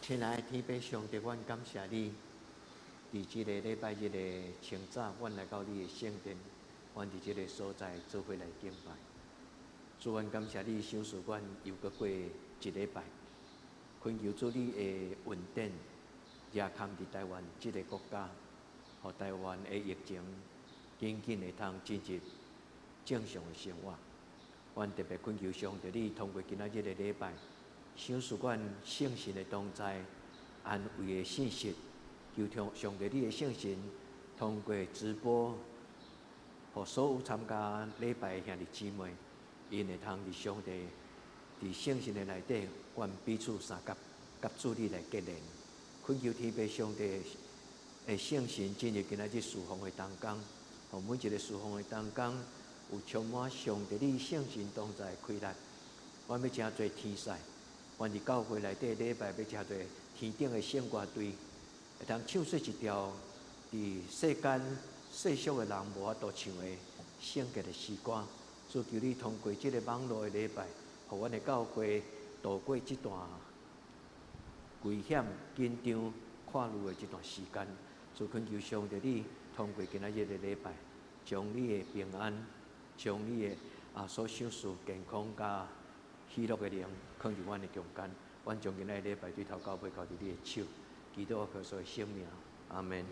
親愛的天父上帝，阮感謝你，佇這個禮拜日的清早，阮來到你的聖殿，阮佇這個所在做伙來敬拜。主，阮感謝你賞賜阮又閣過一禮拜，懇求主你的恩典，遮蓋佇台灣這個國家，予台灣的疫情緊緊會通進入正常的生活。阮特別懇求上帝，你通過今仔日的禮拜，賞賜阮聖神的同在，安慰的信息，求上帝你的聖神通過直播，予所有參加禮拜的兄弟姊妹，𪜶會通佇上帝佇聖神的內底，阮彼此相佮，佮主你來結連。懇求天父上帝的聖神進入今仔日事奉的同工，予每一個事奉的同工有充滿上帝你聖神同在的氣力。阮欲成做天使。阮佇教會內底禮拜欲成做天頂的聖歌隊，會通唱出一條佇世間世俗的人無法度唱的聖潔的詩歌。主，求你通過這個網路的禮拜，予阮的教會度過這段危險、緊張、看慮的這段時間。主，懇求上帝你通過今仔日的禮拜，將你的平安，將你的所賞賜健康佮喜樂的靈，囥佇阮的中間。阮將今仔日禮拜對頭到尾交佇你的手，祈禱耶穌的聖名，阿們。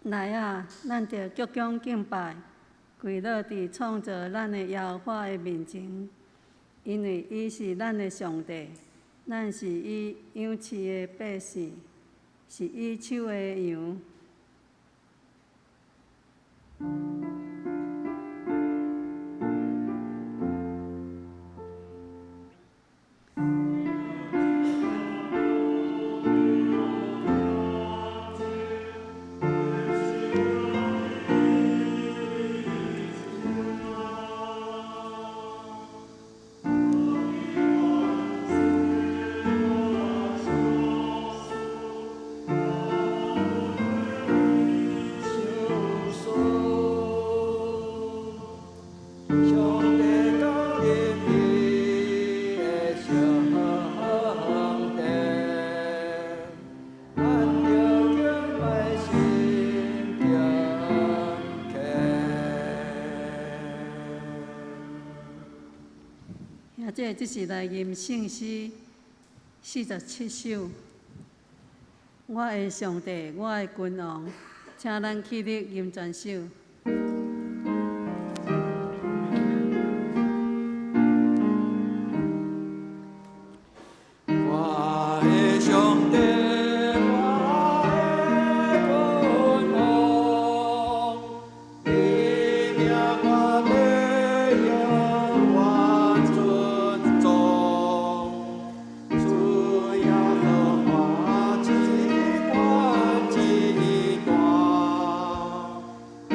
來啊，咱著鞠躬敬拜，跪落佇創造咱的耶和華的面前，因為伊是咱的上帝，咱是伊養飼的百姓，是伊手的羊。上帝降臨伊的聖殿，咱著敬拜心敬虔。兄姐，這是來吟聖詩47首。我的上帝，我的君王，請咱起立吟全首。我的上帝，我的君王，你名我欲永遠尊崇。主耶和華至懸至大，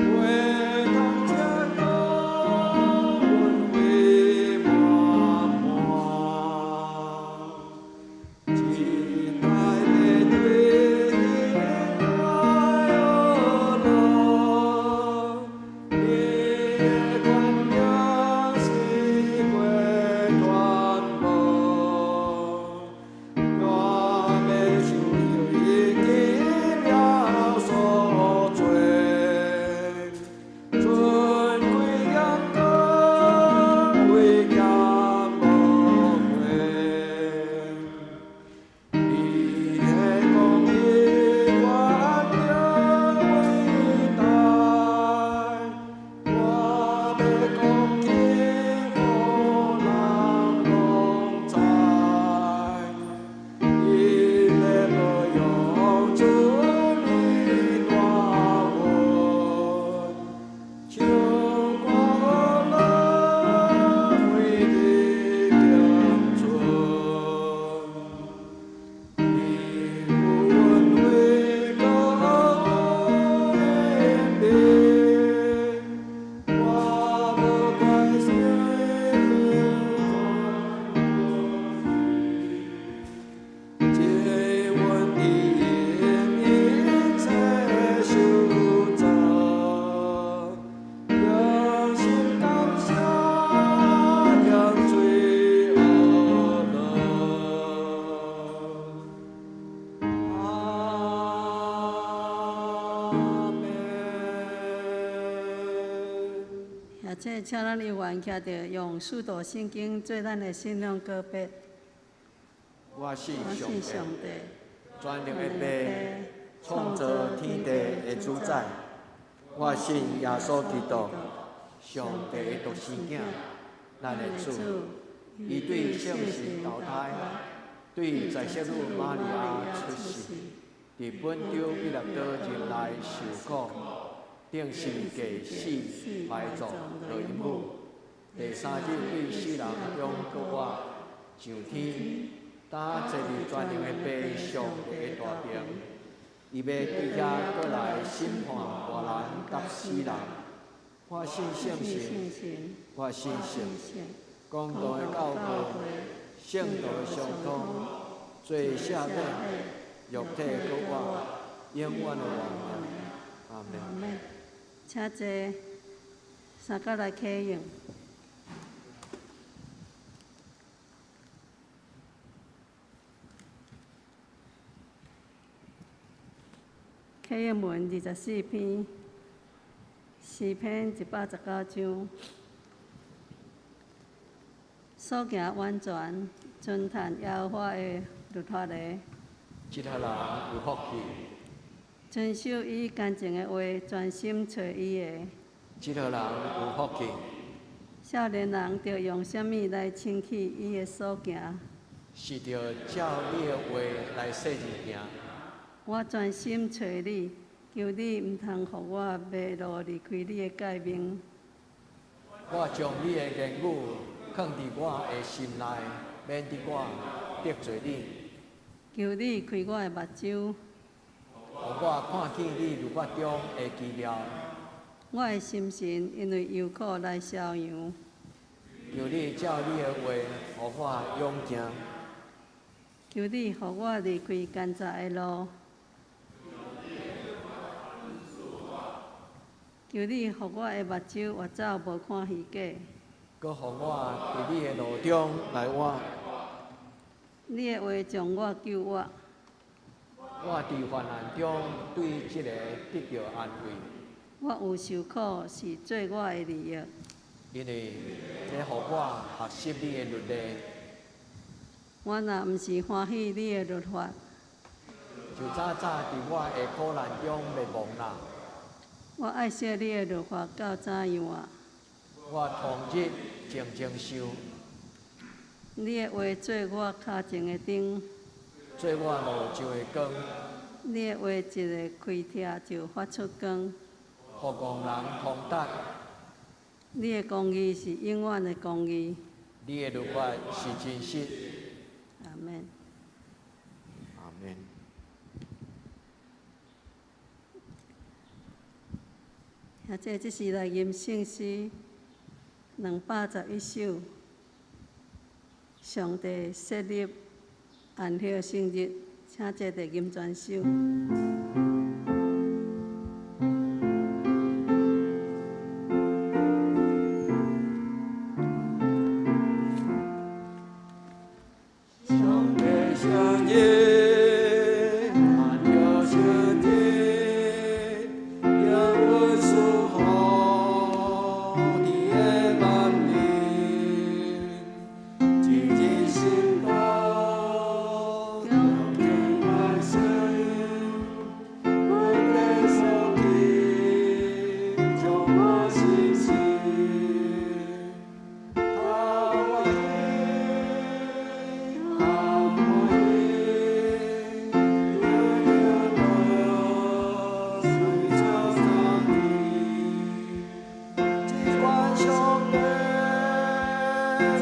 話通遮講，恩惠滿滿。一代欲對一代學你的權柄四界傳播，我欲受伊奇妙所作，尊貴榮光威嚴無悔。你的公義權柄偉大，我欲講起予人攏知。伊欲保養主你大恩，唱歌樂為你敬尊。你有恩惠閣有憐憫，我無怪誰這阮因一切受造，用心感謝，用嘴學樂。阿們。兄姐，請咱有緣徛著用使徒信經做咱的信仰告白。我信我上帝，信上帝，全能的父，創造天地的主宰。我信耶穌基督，上帝的獨生囝，咱的主。伊對聖神投胎，對在聖女瑪利亞出世，佇本丟彼拉多入內受苦，釘十字架死埋葬落陰府，第三日對死人中復活，上天，擔坐佇全能的父上帝的大爿，伊欲對遐閣來審判活人佮死人。我信聖神，我信聖公道的教會，聖徒的相通，罪赦免，肉體復活，永遠的活命。阿們。請坐，三角來啟用。啟應文24篇，詩篇119章。所行完全，尊嘆耶和華的律法的。這下人有福氣。遵守伊乾淨的話，專心揣伊的。這號人有福氣。少年人著用啥物來清去伊的所行？是著照你的話來細膩行。我專心揣你，求你毋通予我迷路離開你的誡命。我將你的言語囥佇我的心內，免得我得罪你。求你開我的目睭，予我看見你律法中的奇妙。我的心神因為憂苦來消揚。求你照你的話，予我勇健。求你予我離開奸詐的路。求你予我的目睭活走無看虛假。閣予我佇你的路中來活。你的話將我救活。我佇患難中對這个得著安慰。我有受苦是做我的利益。因為這予我學習你的律例。我若毋是歡喜你的律法，就早早佇我的苦難中滅亡啦。我愛惜你的律法到怎樣啊？我終日靜靜想。你的話做我跤前的燈，做我路上的光。你的話一个開拆就發出光，予戇人通達。你的公義是永遠的公義。你的律法是真實。阿們。阿們。兄弟，這是來吟聖詩211首。上帝設立安息聖日，請坐佇吟全首。上帝設立安息聖日，耶和華賜福的萬民，一日行道，恭敬百姓，阮的上帝充滿信心，他歡喜，他歡喜，得着樂，隨着上帝，至高上帝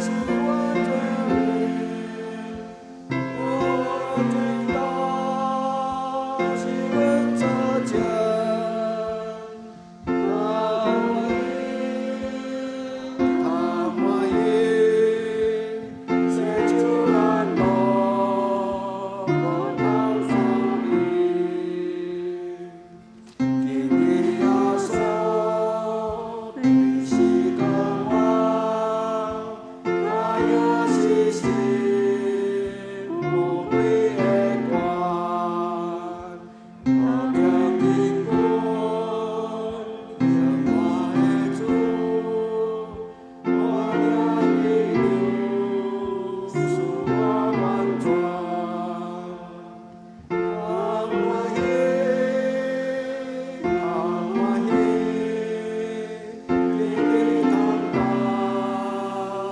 是阮主阮天道是阮作证，他歡喜，他歡喜，世主安樂，無通相比。今日耶穌你是國王，他也是神魔鬼的官，何強人君，永活的主，我命你留，使我完全。通歡喜，通歡喜，日日通達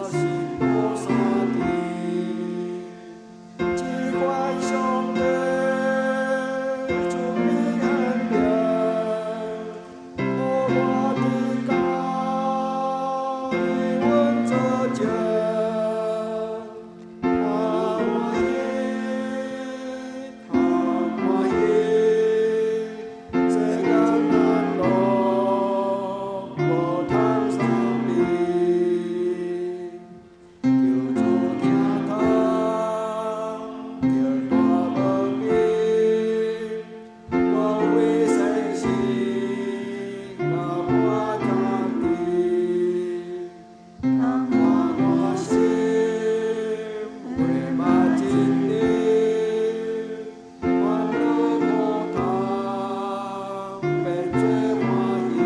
心無相離。至高上帝慈悲顯明，予我知教你阮做證。通歡喜，通歡喜，世間安樂無通相比。求主聽通，著大無比，無非善事，甲我通治。通看我心，畫目真理，煩惱苦痛變做歡喜。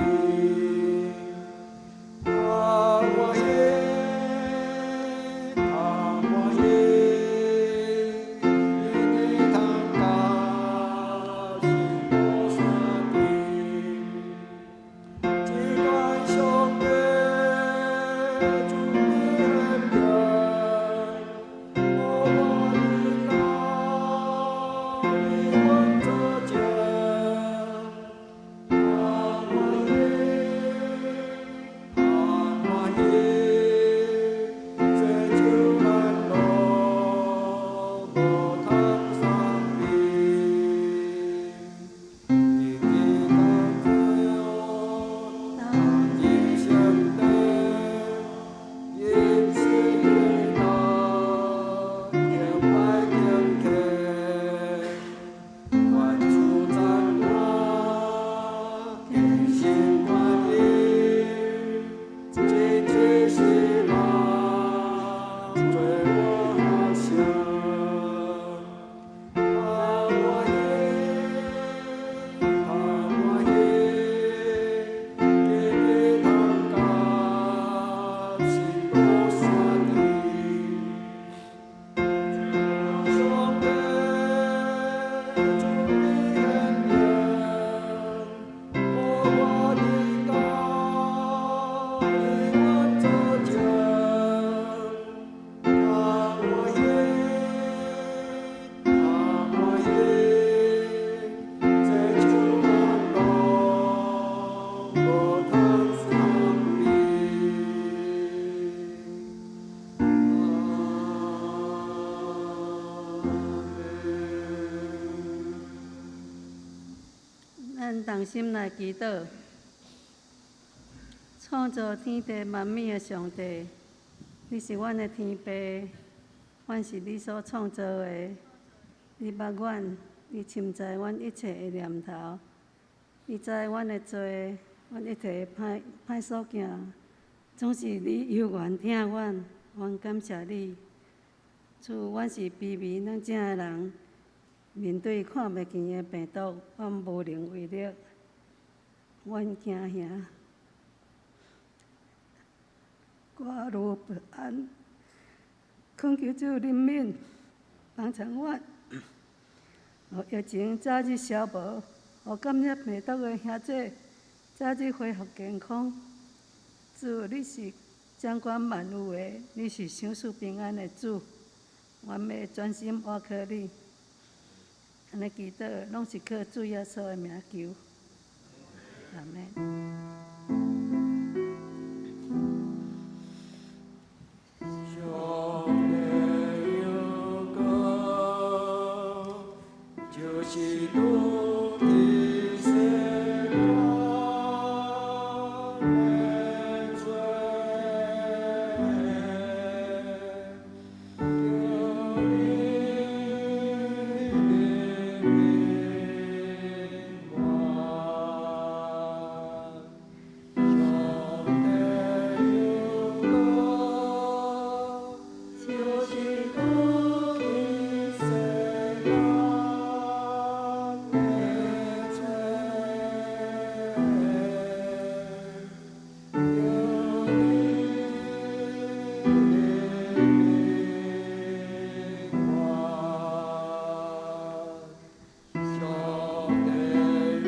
咱同心來祈禱。創造天地萬物的上帝，你是阮的天父，阮是你所創造的。你捌阮，你深知阮一切的念頭，你知阮的罪，阮一切的歹歹所行，總是你猶原疼阮，阮感謝你。主，阮是卑微軟正的人，面對看袂見的病毒，阮無能為力，阮驚嚇，掛慮不安，懇求主憐憫，幫助阮，予疫情早日消無，予感染病毒的兄弟早日恢復健康。主，你是掌管萬有的，你是賞賜平安的主，阮欲專心倚靠你。按呢祈禱，攏是靠主耶穌的名求。阿們。上帝有國，就是住佇世間的罪，叫你的平安。上帝有國，就是住佇世間的罪，叫你的平安。上帝有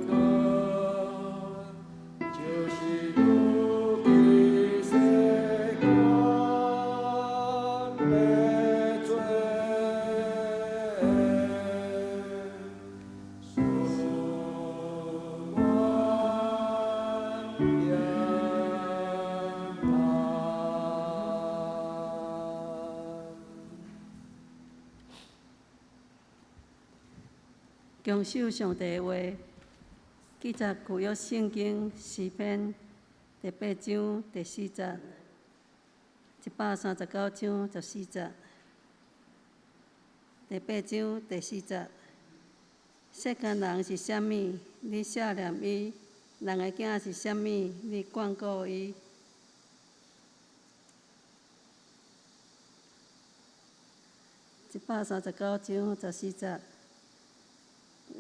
國，就是住佇世間的罪，賜阮平安。強守上帝的話，記載舊約聖經詩篇第八章第四節，139章14節。第八章第四節，世間人是啥物？你赦念伊；人的囝是啥物？你眷顧伊。139章14節。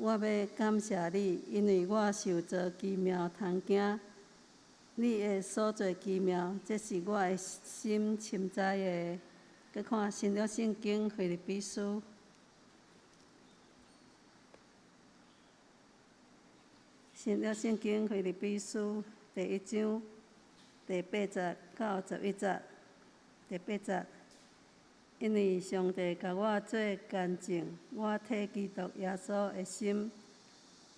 我欲感謝你，因為我受造奇妙通驚。你的所做奇妙，這是我的心深知的。閣看新約聖經腓立比書，新約聖經腓立比書第一章第八節到11節，第八節。因為上帝共我做見證，我替基督耶穌的心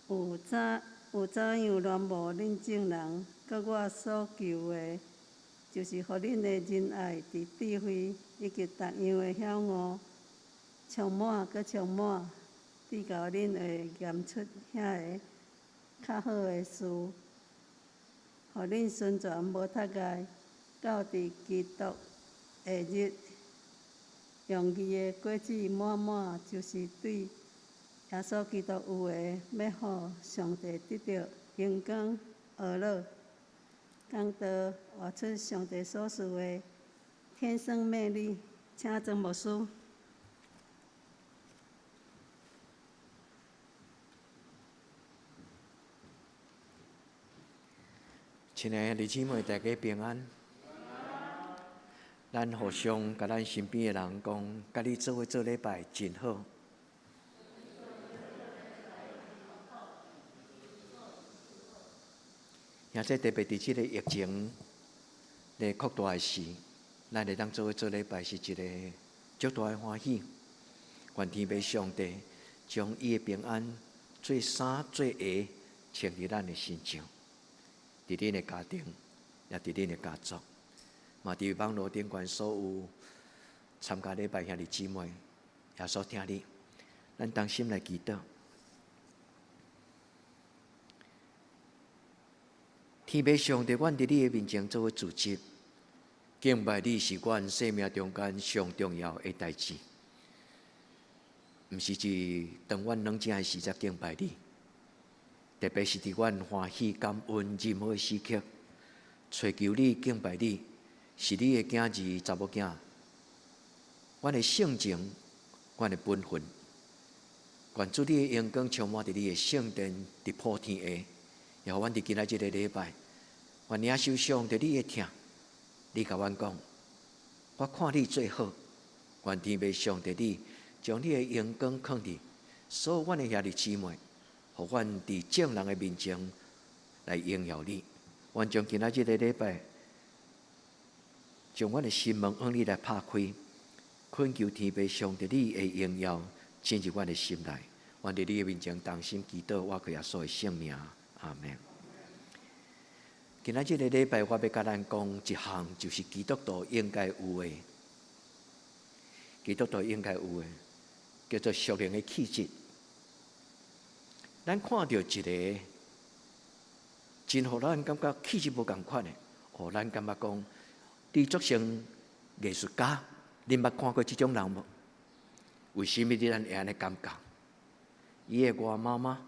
有怎有怎樣戀慕恁眾人，閣我所求的，就是予恁的仁愛佇智慧以及逐樣的曉悟，充滿閣充滿，直到恁會驗出遐个較好的事，予恁純全無窒礙，到佇基督的日，用義的果子滿滿，就是對耶穌基督有的，欲予上帝得著榮光呵咾。講道活出上帝所賜的天生魅力，請曾牧師。親愛的弟兄姊妹，大家平安。咱互相共咱身邊的人講，佮你做伙做禮拜真好。兄弟，特別佇這個疫情咧擴大的時，咱會當做伙做禮拜是一個足大的歡喜。願天父上帝將伊的平安做衫做鞋穿佇咱的身上，佇恁的家庭，也佇恁的家族，嘛佇網路頂懸所有參加禮拜兄弟姊妹，耶穌疼你，咱同心來祈禱。天父上帝，阮佇你的面前做伙聚集，敬拜你是阮生命中間上重要的代誌。毋是只當阮軟正的時才敬拜你，特別是佇阮歡喜感恩任何時刻，揣求你敬拜你，是你的囝兒查某囝，阮的性情，阮的本分。願主你的榮光充滿佇你的聖殿，佇普天下，予阮佇今仔這个禮拜，願領受上帝你的疼，你共阮講，我看你做好，願天父上帝你將你的榮光囥佇所有阮的兄弟姊妹，予阮佇眾人的面前來榮耀你。願將今仔這个禮拜，將阮的心門向你來拍開，懇求天父上帝你的榮耀進入阮的心內。願佇你的面前同心祈禱，我靠耶穌的聖名，阿門。今仔這个禮拜，我欲共咱講一項，就是基督徒應該有的，基督徒應該有的，叫做屬靈的氣質。咱看著一个真予咱感覺氣質無仝款的，哦，咱感覺講，伊足像藝術家，恁捌看過這種人無？為啥物你咱會按呢感覺？伊的外貌嗎？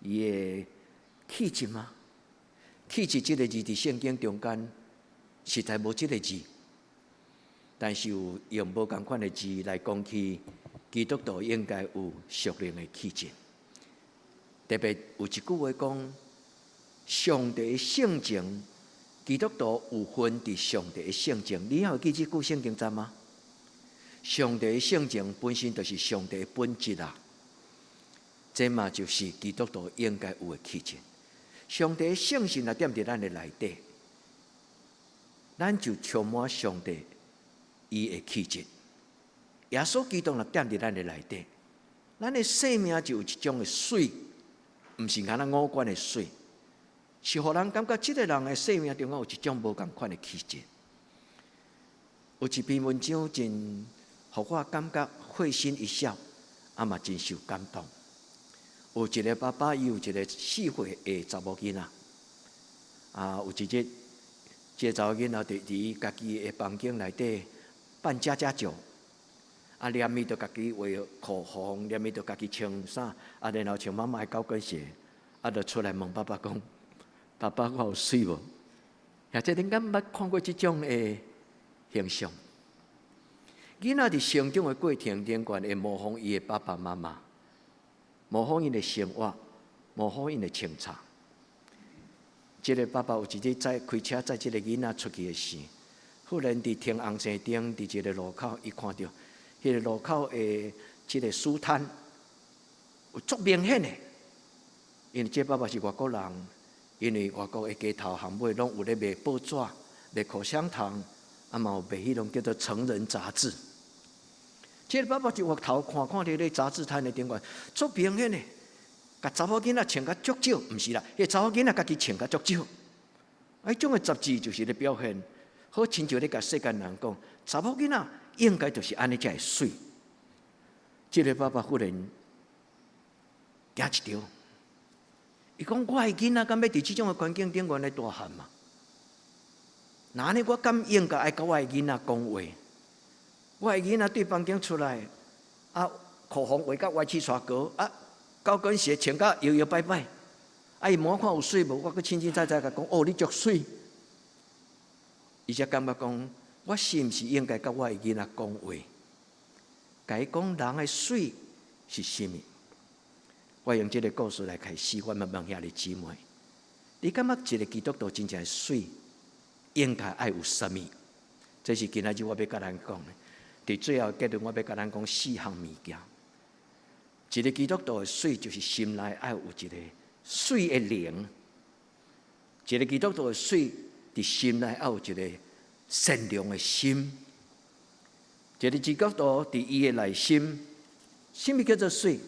伊的氣質嗎？氣質這个字佇聖經中間實在無這个字，但是有用無仝款的字來講起基督徒應該有屬靈的氣質。特別有一句話講，上帝的性情，基督徒有份佇上帝的性情。你還會記這句聖經節嗎？上帝的性情本身就是上帝的本質啊！這嘛就是基督徒應該有的氣質。上帝的聖神若踮佇咱的內底，咱就充滿上帝伊的氣質。耶穌基督若踮佇咱的內底，咱的生命就有一種的媠，毋是干焦五官的媠，是予人感覺這个人的生命中間有一種無仝款的氣質。有一篇文章真予我感覺會心一笑，啊嘛真受感動。有一个爸爸，伊有一個4歲的查某囡仔，啊，有一日，這個查某囡仔佇伊家己的房間內底扮家家酒，啊，連伊就家己畫口紅，連伊就家己穿衫，啊，然後穿媽媽的高跟鞋，啊，就出來問爸爸講：爸爸，我有媠無？或者恁敢捌看過這種的形象？囡仔佇成長的過程頂懸會模仿伊的爸爸媽媽。模仿𪜶的生活，模仿𪜶的穿插。這个爸爸有一日載開車載這个囡仔出去的時，忽然佇停紅綠燈，佇一个路口，伊看著彼个路口的這个書攤有足明顯的，因為這爸爸是外國人，因為外國的街頭巷尾攏有咧賣報紙、賣口香糖，啊嘛有賣彼種叫做成人雜誌。這个爸爸就回頭看看佇咧雜誌攤的頂懸，足明顯的，共查某囡仔穿較足少，毋是啦，彼个查某囡仔家己穿較足少。彼種的雜誌就是咧表現，好親像咧共世間人講，查某囡仔應該就是按呢才會媠。這个爸爸忽然驚一跳，伊講我的囡仔敢欲佇這種的環境頂懸來大漢嗎？若按呢我敢應該愛共我的囡仔講話？我的囡仔對房間出來，啊，口紅畫甲歪七斜高，啊，高跟鞋穿甲搖搖擺擺，啊，伊問我看有媠無？我閣清清楚楚共講，哦，你足媠。伊才感覺講，我是毋是應該共我的囡仔講話？共伊講人的媠是啥物？我用這个故事來開始，我欲問兄弟姊妹：你感覺一個基督徒真正的媠，應該愛有啥物？這是今仔日我欲共咱講的。佇最後結論，我欲共咱講四項物件。一個基督徒的媠，就是心內愛有一個媠的靈；一個基督徒的媠，佇心內愛有一個善良的心。一個基督徒佇伊的內心，啥物叫做媠？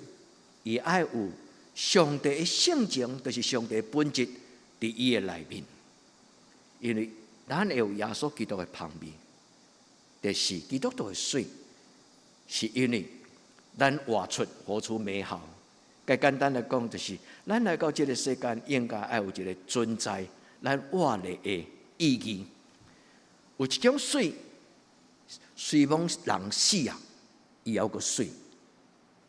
伊愛有上帝的性情，就是上帝的本質佇伊的內面。因為咱會有耶穌基督的芳味。第四，基督徒的媠，是因為咱活出活出美好，較簡單來講，就是咱來到這个世間，應該愛有一个存在，咱活咧的意義。有一種媠，雖罔人死啊，伊猶閣媠，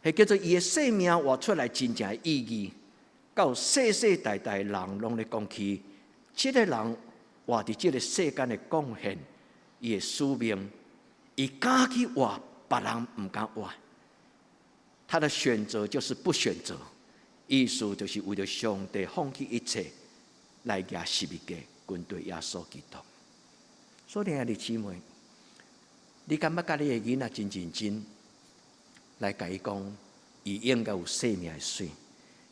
彼叫做伊的生命活出來真正的意義。到世世代代人攏咧講起，這个人活佇這个世間的貢獻，伊的使命，伊敢去活，別人毋敢活。他的選擇就是不選擇，意思就是為著上帝放棄一切來行十字架，跟隨耶穌基督。所以，兄弟姊妹，你敢捌佮你的囡仔真認真來共伊講，伊應該有生命的媠。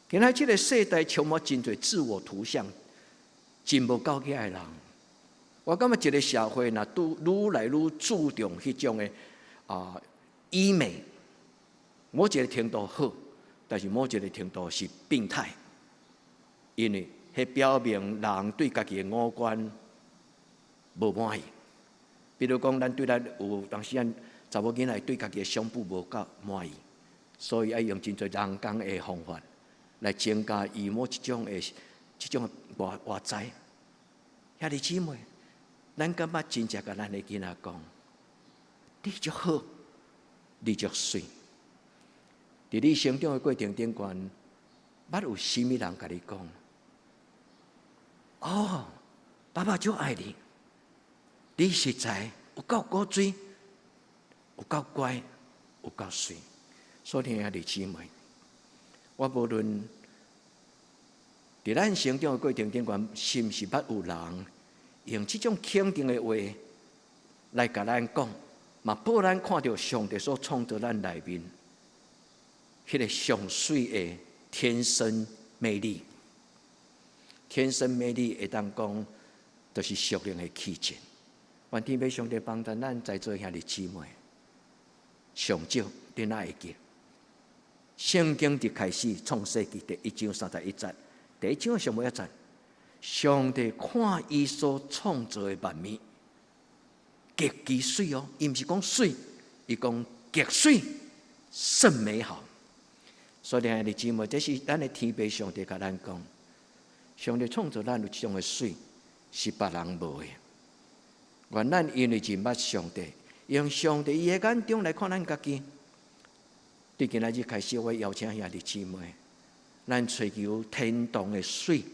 今仔這个世代充滿真濟自我圖像，真無夠額的人。我感覺一个社會若都愈來愈注重彼種的醫美，某一个程度好，但是某一个程度是病態，因為彼表明人對家己的五官無滿意。比如講，咱對咱有當時咱查某囡仔對家己的胸部無夠滿意，所以愛用真濟人工的方法來增加伊某一種的這種外在。兄弟姊妹，咱敢捌真正共咱的囡仔講，你足好，你足媠。佇你成長的過程頂懸，捌有啥物人共你講？哦，爸爸足愛你，你實在有夠古錐，有夠乖，有夠媠。所以兄弟姊妹，我無論佇咱成長的過程頂懸，是毋是捌有人用這種肯定的話來共咱講，嘛予咱看著上帝所創造咱內面彼个上媠的天生魅力。天生魅力會當講，就是屬靈的氣質。願天父上帝幫助咱在座兄弟姊妹，上少你若會記，聖經一開始創世記第一章三十一節，第一章上尾一節，上帝看伊所創造的萬物，極其媠哦，伊毋是講媠，伊講極媠，甚美好。所以兄弟姊妹，這是咱的天父上帝共咱講，上帝創造咱有這種的媠，是別人無的。願咱因為認捌上帝，用上帝伊的眼中來看咱家己。對今仔日開始，我邀請兄弟姊妹，咱追求天堂的媠，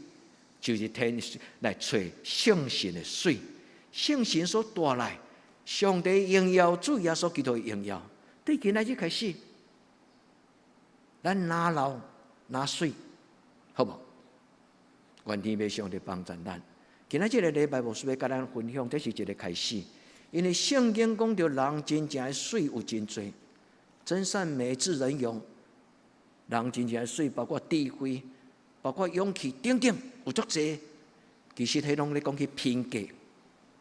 就是天來揣聖神的媠。聖神所帶來上帝榮耀，主耶穌基督的榮耀。對今仔日開始，咱若老若媠，好無？願天父上帝幫助咱。今仔這个禮拜牧師欲共咱分享，這是一个開始。因為聖經講著人真正的媠有真濟，真善美智仁勇，人真正的媠包括智慧，包括勇氣等等，有足濟。其實彼攏咧講起品格，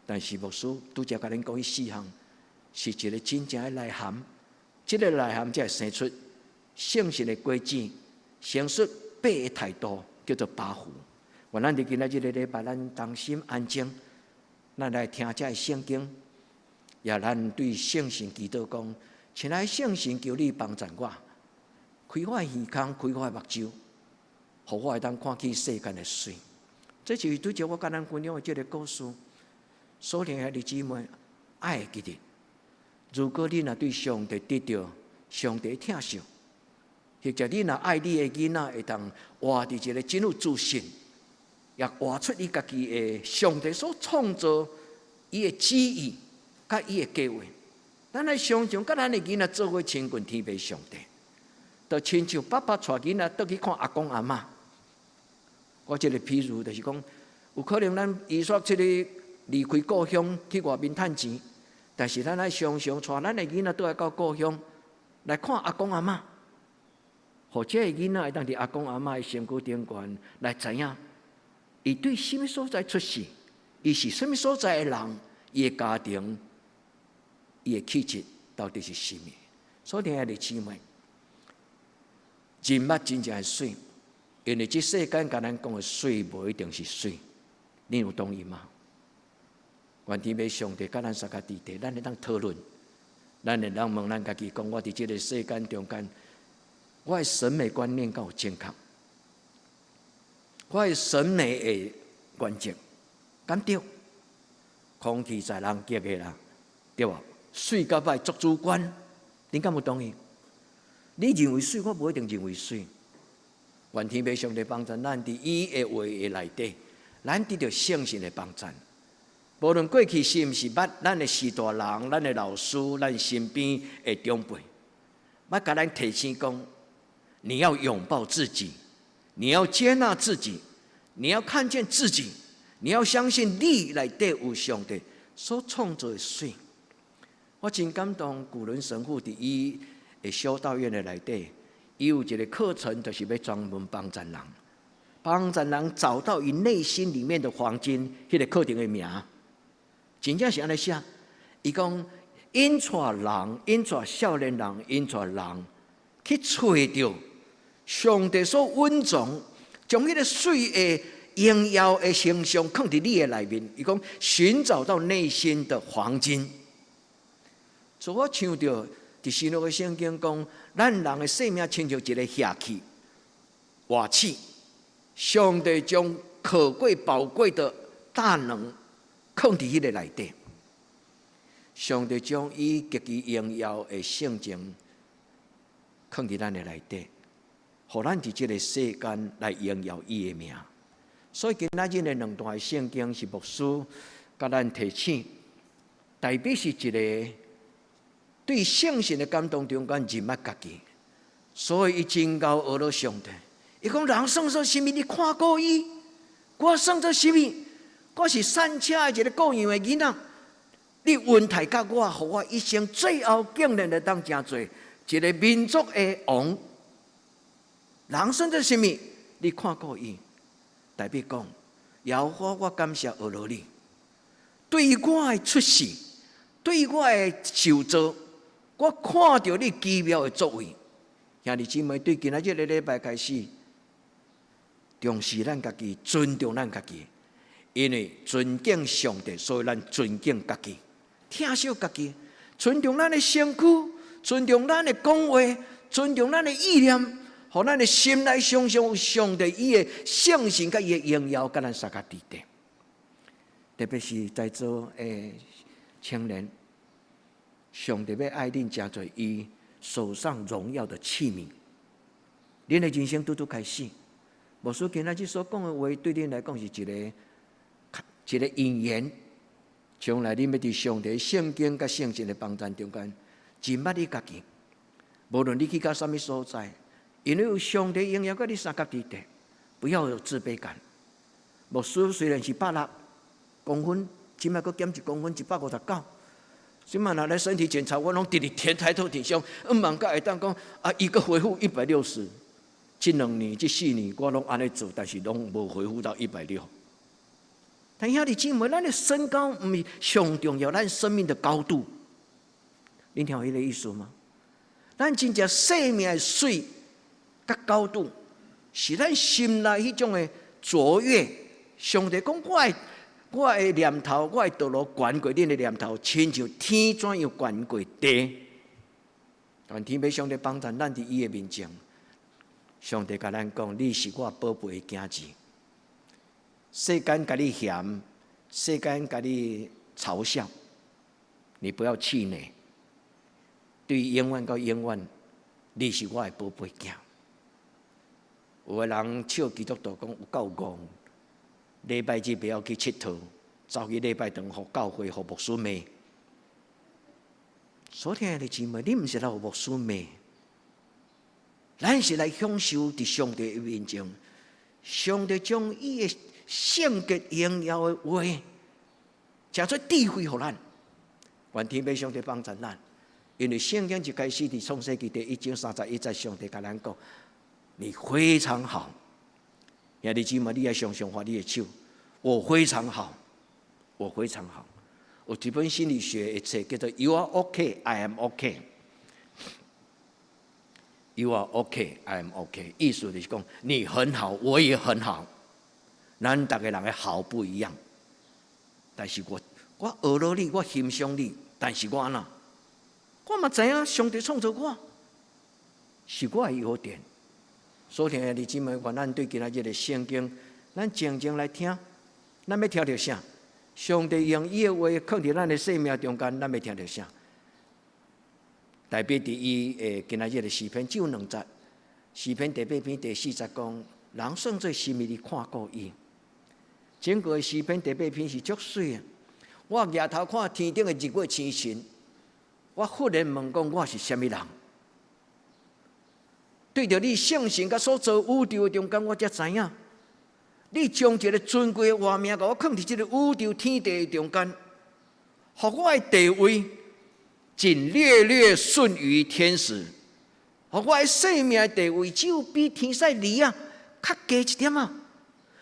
但是牧師拄才共恁講彼四項，是一个真正的內涵。這个內涵才會生出聖神的果子，生出八个態度，叫做八福。願咱佇今仔這个禮拜，咱同心安靜，咱來聽這个聖經，也咱對聖神祈禱講：親愛聖神，求你幫助我，開我的耳孔，開我的目睭，予我會當看見世間的媠。這就是拄才我共咱分享的這个故事。所以兄弟姊妹，愛會記得，如果你若對上帝得著上帝疼惜，或者你若愛你的囡仔，會當活佇一个真有自信，也活出伊家己的上帝所創造伊的旨意，佮伊的計劃。咱來常常佮咱的囡仔做伙親近天父上帝，就親像爸爸帶囡仔倒去看阿公阿嬤。我這个譬如就是講，有可能咱伊煞這个離開故鄉去外面趁錢，但是咱愛常常帶咱的囡仔倒來到故鄉來看阿公阿嬤，予這个囡仔會當佇阿公阿嬤的身軀頂懸來知影，伊對啥物所在出世，伊是啥物所在的人，伊的家庭，伊的氣質到底是啥物？所以，兄弟姊妹，認捌真正的媠，因為這世間共咱講的媠，無一定是媠，你有同意嗎？願天父上帝佮咱相佮佇地，咱會當討論，咱會當問咱家己講：我佇這个世間中間，我的審美觀念敢有正確？我的審美的原則敢對？空氣在人激的啦，對無？媠佮歹足主觀，恁敢有同意？你認為媠，我無一定認為媠。願天父上帝幫助咱佇伊的話的內底，咱得著聖神的幫助。無論過去是毋是捌咱的序大人、咱的老師、咱身邊的長輩，捌共咱提醒講：你要擁抱自己，你要接納自己，你要看見自己，你要相信你內底有上帝所創造的媠。我真感動，古倫神父佇伊的修道院的內底，伊有一個課程，就是欲專門幫助人，幫助人找到伊內心裡面的黃金。彼個課程的名，真正是按呢寫。伊講𪜶帶人，𪜶帶少年人，𪜶帶人去揣著上帝所蘊藏，將彼個媠的榮耀的形象囥佇你的內面。伊講尋找到內心的黃金。所以我想著佇新約的聖經講，咱人的生命親像一个瓦器、瓦器，上帝將可貴寶貴的大能囥佇彼个內底。上帝將伊極其榮耀的性情囥佇咱的內底，予咱佇這个世間來榮耀伊的名。所以今仔日的兩段聖經是牧師共咱提醒，代表是一个對聖神的感動中間認捌家己，所以伊真𠢕學了上帝。伊講人算做啥物？你看顧伊，我算做啥物？我是散車的一个顧羊的囡仔。你恩待佮我，予我一生最後竟然會當成做一个民族的王。人算做啥物？你看顧伊，代表講，耶和華，我感謝學了你，對我的出世，對我的受造，我看著你奇妙的作為。兄弟姊妹，對今仔這个禮拜開始，重視咱家己，尊重咱家己，因為尊敬上帝，所以咱尊敬家己，疼惜家己，尊重咱的身軀，尊重咱的講話，尊重咱的意念，予咱的心內常常有上帝伊的聖神佮伊的榮耀，佮咱相佮佇底。特別是在座的青年，上帝欲愛恁成做伊手上榮耀的器皿，恁的人生拄拄開始。牧師今仔日所講的話，對恁來講是一個一个引言。將來恁欲佇上帝聖經佮聖神的幫助中間，認捌你家己。無論你去到啥物所在，因為有上帝榮耀佮你相佮佇底，不要有自卑感。牧師雖然是160公分，這擺閣減1公分，159。這擺若來身體檢查，我攏直直挺抬頭挺胸，毋茫閣會當講啊，伊閣恢復160。這兩年、這四年，我攏按呢做，但是攏無恢復到160。但兄弟姊妹，咱的身高毋是上重要，咱生命的高度，恁聽有彼个意思嗎？咱真正生命的媠佮高度，是咱心內彼種的卓越。上帝講，我的念頭，我的道路懸過恁的念頭，親像天怎樣懸過地。但天父上帝幫助咱佇伊的面前，上帝共咱講：你是我寶貝的囝兒。世間共你嫌，世間共你嘲笑，你不要氣餒。對永遠到永遠，你是我的寶貝囝。有的人笑基督徒講有夠戇，禮拜日袂曉去𨑨迌，走去禮拜堂予教會予牧師罵。所聽的姊妹，你毋是來予牧師罵，咱是來享受佇上帝的面前，上帝將伊的聖潔榮耀的話，成做智慧予咱。願天父上帝幫助咱，因為聖經一開始佇創世記第一章31節，上帝共咱講：你非常好。兄弟姊妹，你愛常常揮你的手，我非常好，我非常好。有一本心理學的冊叫做《You are OK, I am OK》。You are OK, I am OK。意思就是講，你很好，我也很好。咱逐个人的好不一樣，但是我學了你，我欣賞你，但是我按怎？我嘛知影上帝創造我，是我的優點。所以兄弟姊妹，願咱對今仔日的聖經，咱靜靜來聽，咱欲聽著啥？上帝用伊的話囥佇咱的生命中間，咱欲聽著啥？大衛佇伊的今仔日的詩篇只有兩節，詩篇第八篇第四節講：人算做啥物，你看顧伊。整個詩篇第八篇是足媠的。我舉頭看天頂的日月星辰，我忽然問講：我是啥物人？對著你聖神佮所造宇宙的中間，我才知影，你將一个尊貴的活命，共我囥佇這个宇宙天地的中間，予我的地位僅略略遜於天使，予我的生命的地位只有比天使兒仔較低一點仔。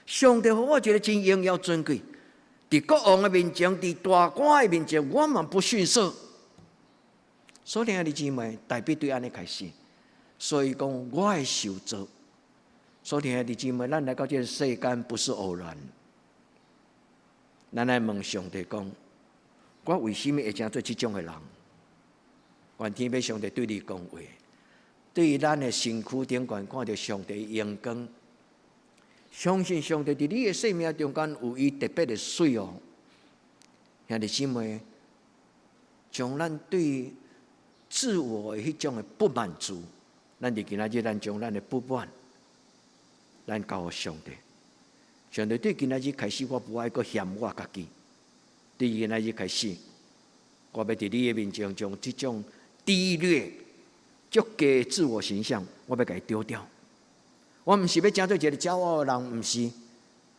上帝予我一个真榮耀尊貴，佇國王的面前，佇大官的面前，我嘛不遜色。所以兄弟姊妹，大衛對按呢開始。所以講，我的受造。所以兄弟姊妹，咱來到這个世間不是偶然。咱來問上帝講：我為啥物會成做這種的人？願天父上帝對你講話，對咱的身軀頂懸看著上帝榮光，相信上帝佇你的生命中間有伊特別的媠哦。兄弟姊妹，將咱對自我的彼種的不滿足，咱佇今仔日，咱將咱的不滿，咱交予上帝。上帝對今仔日開始，我無愛閣嫌我家己。對今仔日開始，我欲佇你的面前將這種低劣、足低自我形象，我欲共伊丟掉。我毋是欲成做一个驕傲的人，毋是。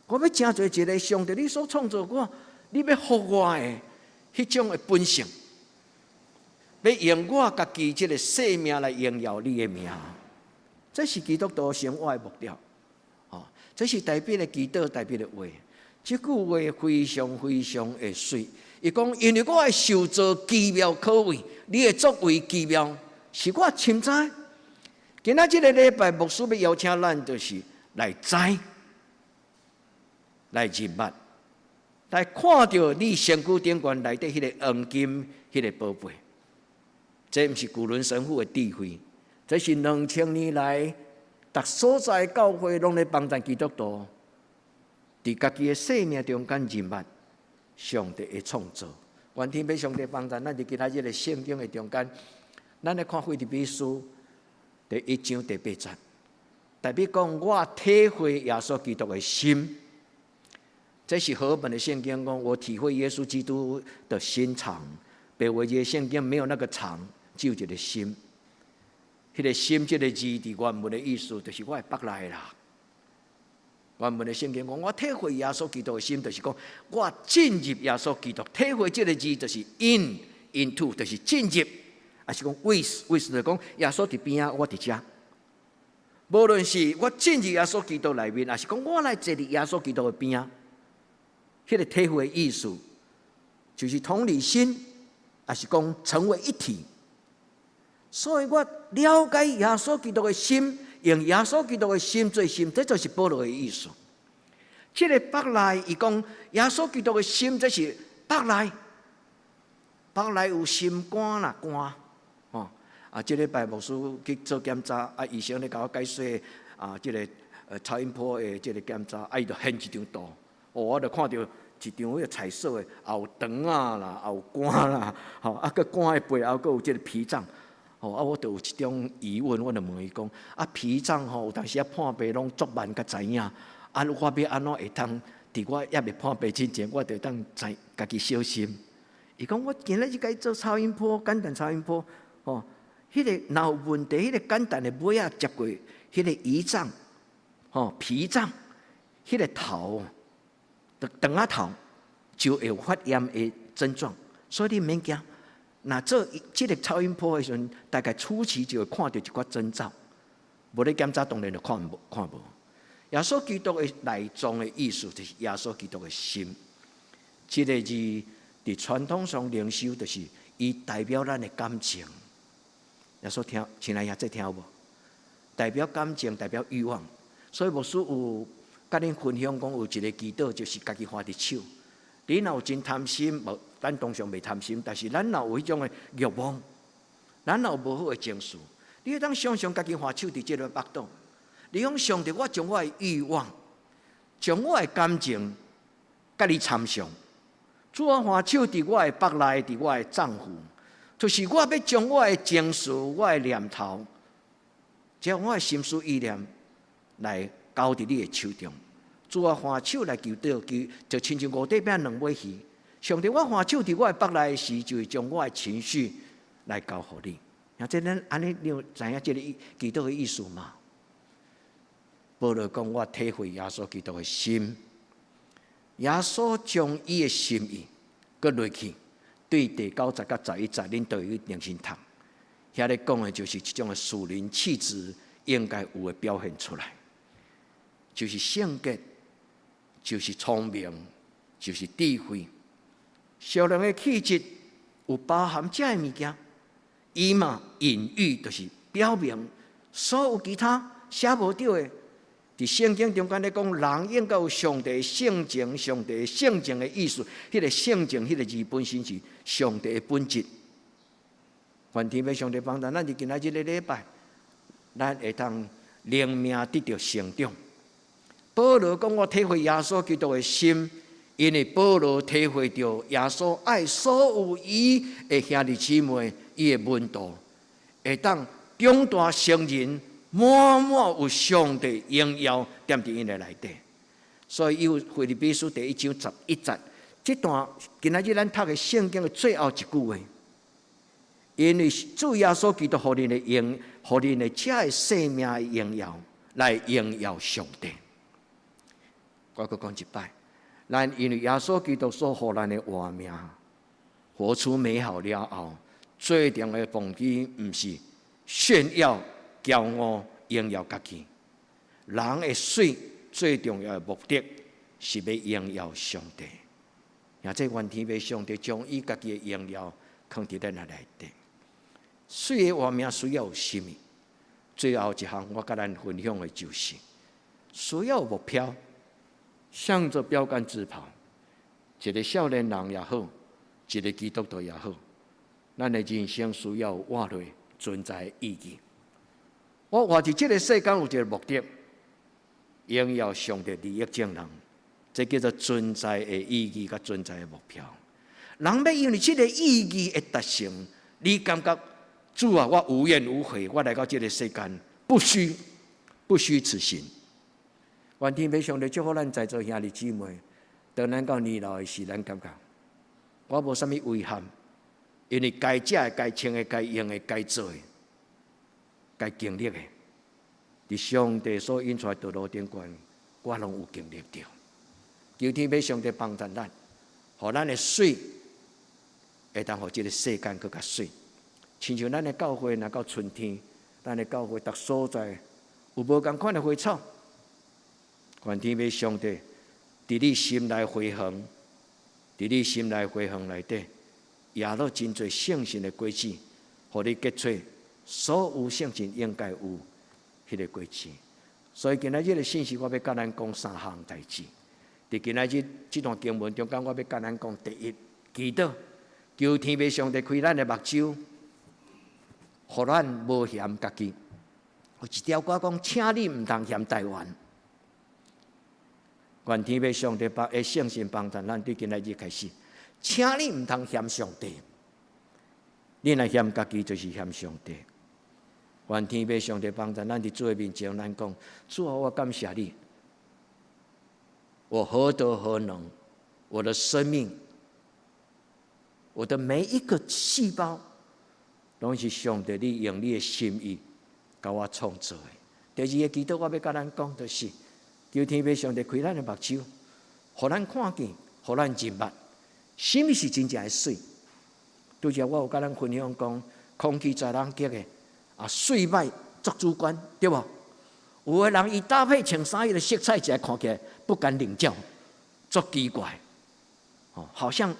我欲成做一个上帝你所創造我，你欲予我的彼種的本性。欲用我家己這个生命來榮耀你的名，這是基督徒生活的目的。哦，這是大衛的祈禱，大衛的話。這句話非常非常的媠。伊講，因為我的受造奇妙可畏，你的作為奇妙，是我深知。今仔這个禮拜，牧師欲邀請咱，就是來知、來認捌、來看著你身軀頂懸內底彼个黃金、彼个寶貝。這毋是古倫神父的智慧，這是2000年來，逐所在教會攏咧幫贊基督徒，佇家己的生命中間認捌上帝的創造。願天父上帝幫贊咱佇今仔日的聖經的中間，咱來看腓立比書第一章第八節，大衛講我體會耶穌基督的心，這是和合本的聖經講，我體會耶穌基督的心腸。白話字聖經沒有那個腸。只有一个心，彼个心這个字佇原文的意思，就是我的腹內啦。原文的聖經講，我體會耶穌基督的心，就是講我進入耶穌基督。體會這个字就是 in into，就是進入，抑是講 with with 就是講耶穌佇邊仔，我佇遮。無論是我進入耶穌基督內面，抑是講我來坐佇耶穌基督的邊仔，彼个體會的意思，就是同理心，抑是講成為一體。所以我了解耶穌基督的心，用耶穌基督的心做心，這就是保羅的意思。這个腹內，伊講耶穌基督的心，這是腹內，腹內有心肝啦肝，吼啊！這禮拜牧師去做檢查，啊，醫生咧共我解說啊，這个超音波的這个檢查，啊，伊就顯一張圖，哦，我就看著一張彼个彩色的，也有腸仔啦，也有肝啦，吼，啊，閣肝的背後閣有這个脾臟。吼啊！我就有一種疑問，我就問伊講：啊，脾臟吼，有當時仔破病攏足慢才知影。啊，我欲按怎會當佇我猶未破病之前，我就當知家己小心。伊講我今仔日共伊做超音波，簡單超音波，吼，彼个若有問題，彼个簡單的尾仔接過，彼个胰臟，吼，脾臟，彼个頭，腸仔頭就會有發炎的症狀，所以你毋免驚。若做這个超音波的時陣，大概初期就會看著一寡徵兆，無咧檢查當然就看無看無。耶穌基督的內臟的意思，就是耶穌基督的心。這个字佇傳統上靈修，就是伊代表咱的感情。耶穌聽，親愛兄這聽有無？代表感情，代表慾望。所以牧師有共恁分享講，有一个祈禱，就是家己橫佇手。你若有真貪心，無咱當然袂貪心，但是咱若有彼種的慾望，咱若有無好的情緒，你會當想象家己還手佇這个腹肚，你講上帝，我將我的欲望，將我的感情，佮你參詳。主啊，還手佇我的腹內，佇我的臟腑，就是我欲將我的情緒、我的念頭，將我的心思意念來交佇你的手中。主啊，還手來求禱，求就親像五塊餅兩尾魚。上帝，我還手佇我的腹內時，就是將我的情緒來交予你。啊，這咱按呢，你有知影這个祈禱的意思嗎？保羅講，我體會耶穌基督的心，耶穌將伊的心意閣落去，對第九節佮十一節，恁都會去重新讀。遐咧講的就是這種的屬靈氣質應該有的表現出來，就是聖潔，就是聰明，就是智慧。屬靈的氣質有包含這个物件，伊嘛隱喻，就是表明所有其他寫無著的。佇聖經中間咧講，人應該有上帝性情，上帝性情的意思。彼個性情，彼個字本身是上帝的本質。願天父上帝幫助咱，佇今仔這个禮拜，咱會當靈命得著成長。保羅講：我體會耶穌基督的心，因為保羅體會著耶穌愛所有伊的兄弟姊妹，伊的門徒，會當長大成人。滿滿有上帝榮耀踮佇𪜶的內底，所以伊有腓立比書第一章十一節，這段今仔日咱讀的聖經的最後一句話，因為主耶穌基督予恁的榮，予恁的這个生命的榮耀，來榮耀上帝。我閣講一擺，咱因為耶穌基督所予咱的活命，活出美好了後，最重要的動機毋是炫耀、驕傲、榮耀家己。人的媠最重要的目的是欲榮耀上帝。也這願天父上帝將伊家己的榮耀囥佇咱的內底。媠的活命需要有啥物？最後一項我佮咱分享的就是需要有目標，向著標杆直跑。一个少年人也好，一个基督徒也好，咱的人生需要有活落存在的意義。我活佇這个世間有一个目的，榮耀上帝，利益眾人，這叫做存在的意義佮存在的目標。人欲因為這个意義的達成，你感覺主啊，我無怨無悔，我來到這个世間，不虛不虛此行。願天父上帝祝福咱在座兄弟姊妹，當咱到年老的時，咱感覺我無啥物遺憾，因為該食的、該穿的、該用的、該做的、該經歷的，佇上帝所引出來道路頂懸，我攏有經歷著。求天父上帝幫助咱，予咱的媠會當予這个世間閣較媠。親像咱的教會，若到春天，咱的教會逐所在有無仝款的花草。願天父上帝佇你心內花園，佇你心內花園內底，也落真濟聖神的果子，予你結出所有聖神應該有彼个果子。所以今仔日的信息，我欲佮咱講三項代誌。佇今仔日這段經文中間，我欲佮咱講第一，祈禱，求天父上帝開咱的目睭，予咱無嫌家己。有一條歌講，請你毋通嫌台灣。願天父上帝幫的聖神幫助咱，對今仔日開始，請你毋通嫌上帝。你若嫌家己，就是嫌上帝。願天父上帝幫助咱，佇主的面前，咱講：主啊，我感謝你，我何德何能？我的生命，我的每一個細胞，攏是上帝你用你的心意共我創造的。第二个祈禱，我欲佮咱講，就是求天父上帝開咱的目睭，予咱看見，予咱認捌，啥物是真正的媠。拄才我有佮咱分享講，空氣在人激的，啊，媠歹足主觀，對無？有的人伊搭配穿衫，伊的色彩一看起來不敢領教，足奇怪，哦，好像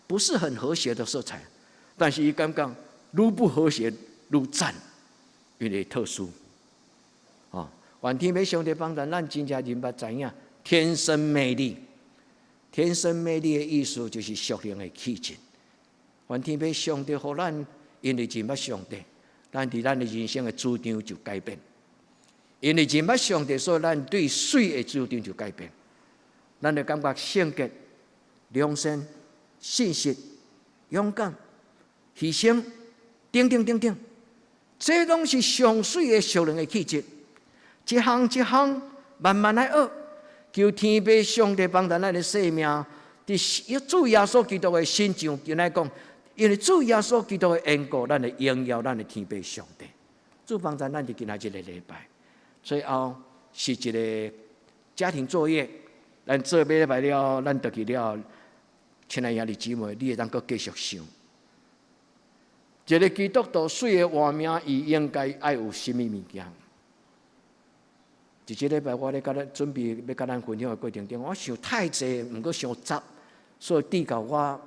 不是很和諧的色彩，但是伊感覺愈不和諧愈讚，因為特殊，哦，願天父上帝幫助咱真正認捌知影，天生魅力，天生魅力的意思就是屬靈的氣質。願天父上帝予咱，因為認捌上帝，咱佇咱的人生的主張就改變。因為認捌上帝，所以咱對媠的主張就改變。咱就感覺聖潔、良善、信實、勇敢、犧牲，等等等等，這攏是上媠的屬靈的氣質。一項一項慢慢來學，求天父上帝幫助咱的生命，佇主耶穌基督的身上，就來講，因為主耶穌基督的緣故，咱會榮耀咱的天父上帝。主幫助咱佇今仔這個禮拜，最後是一個家庭作業，咱做禮拜了，咱轉去了，親愛兄弟姊妹，你會當閣繼續想。一個基督徒媠的活命，伊應該愛有啥物物件？佇這禮拜，我咧共咱準備欲共咱分享的過程中，我想太濟，毋過傷雜，所以直到我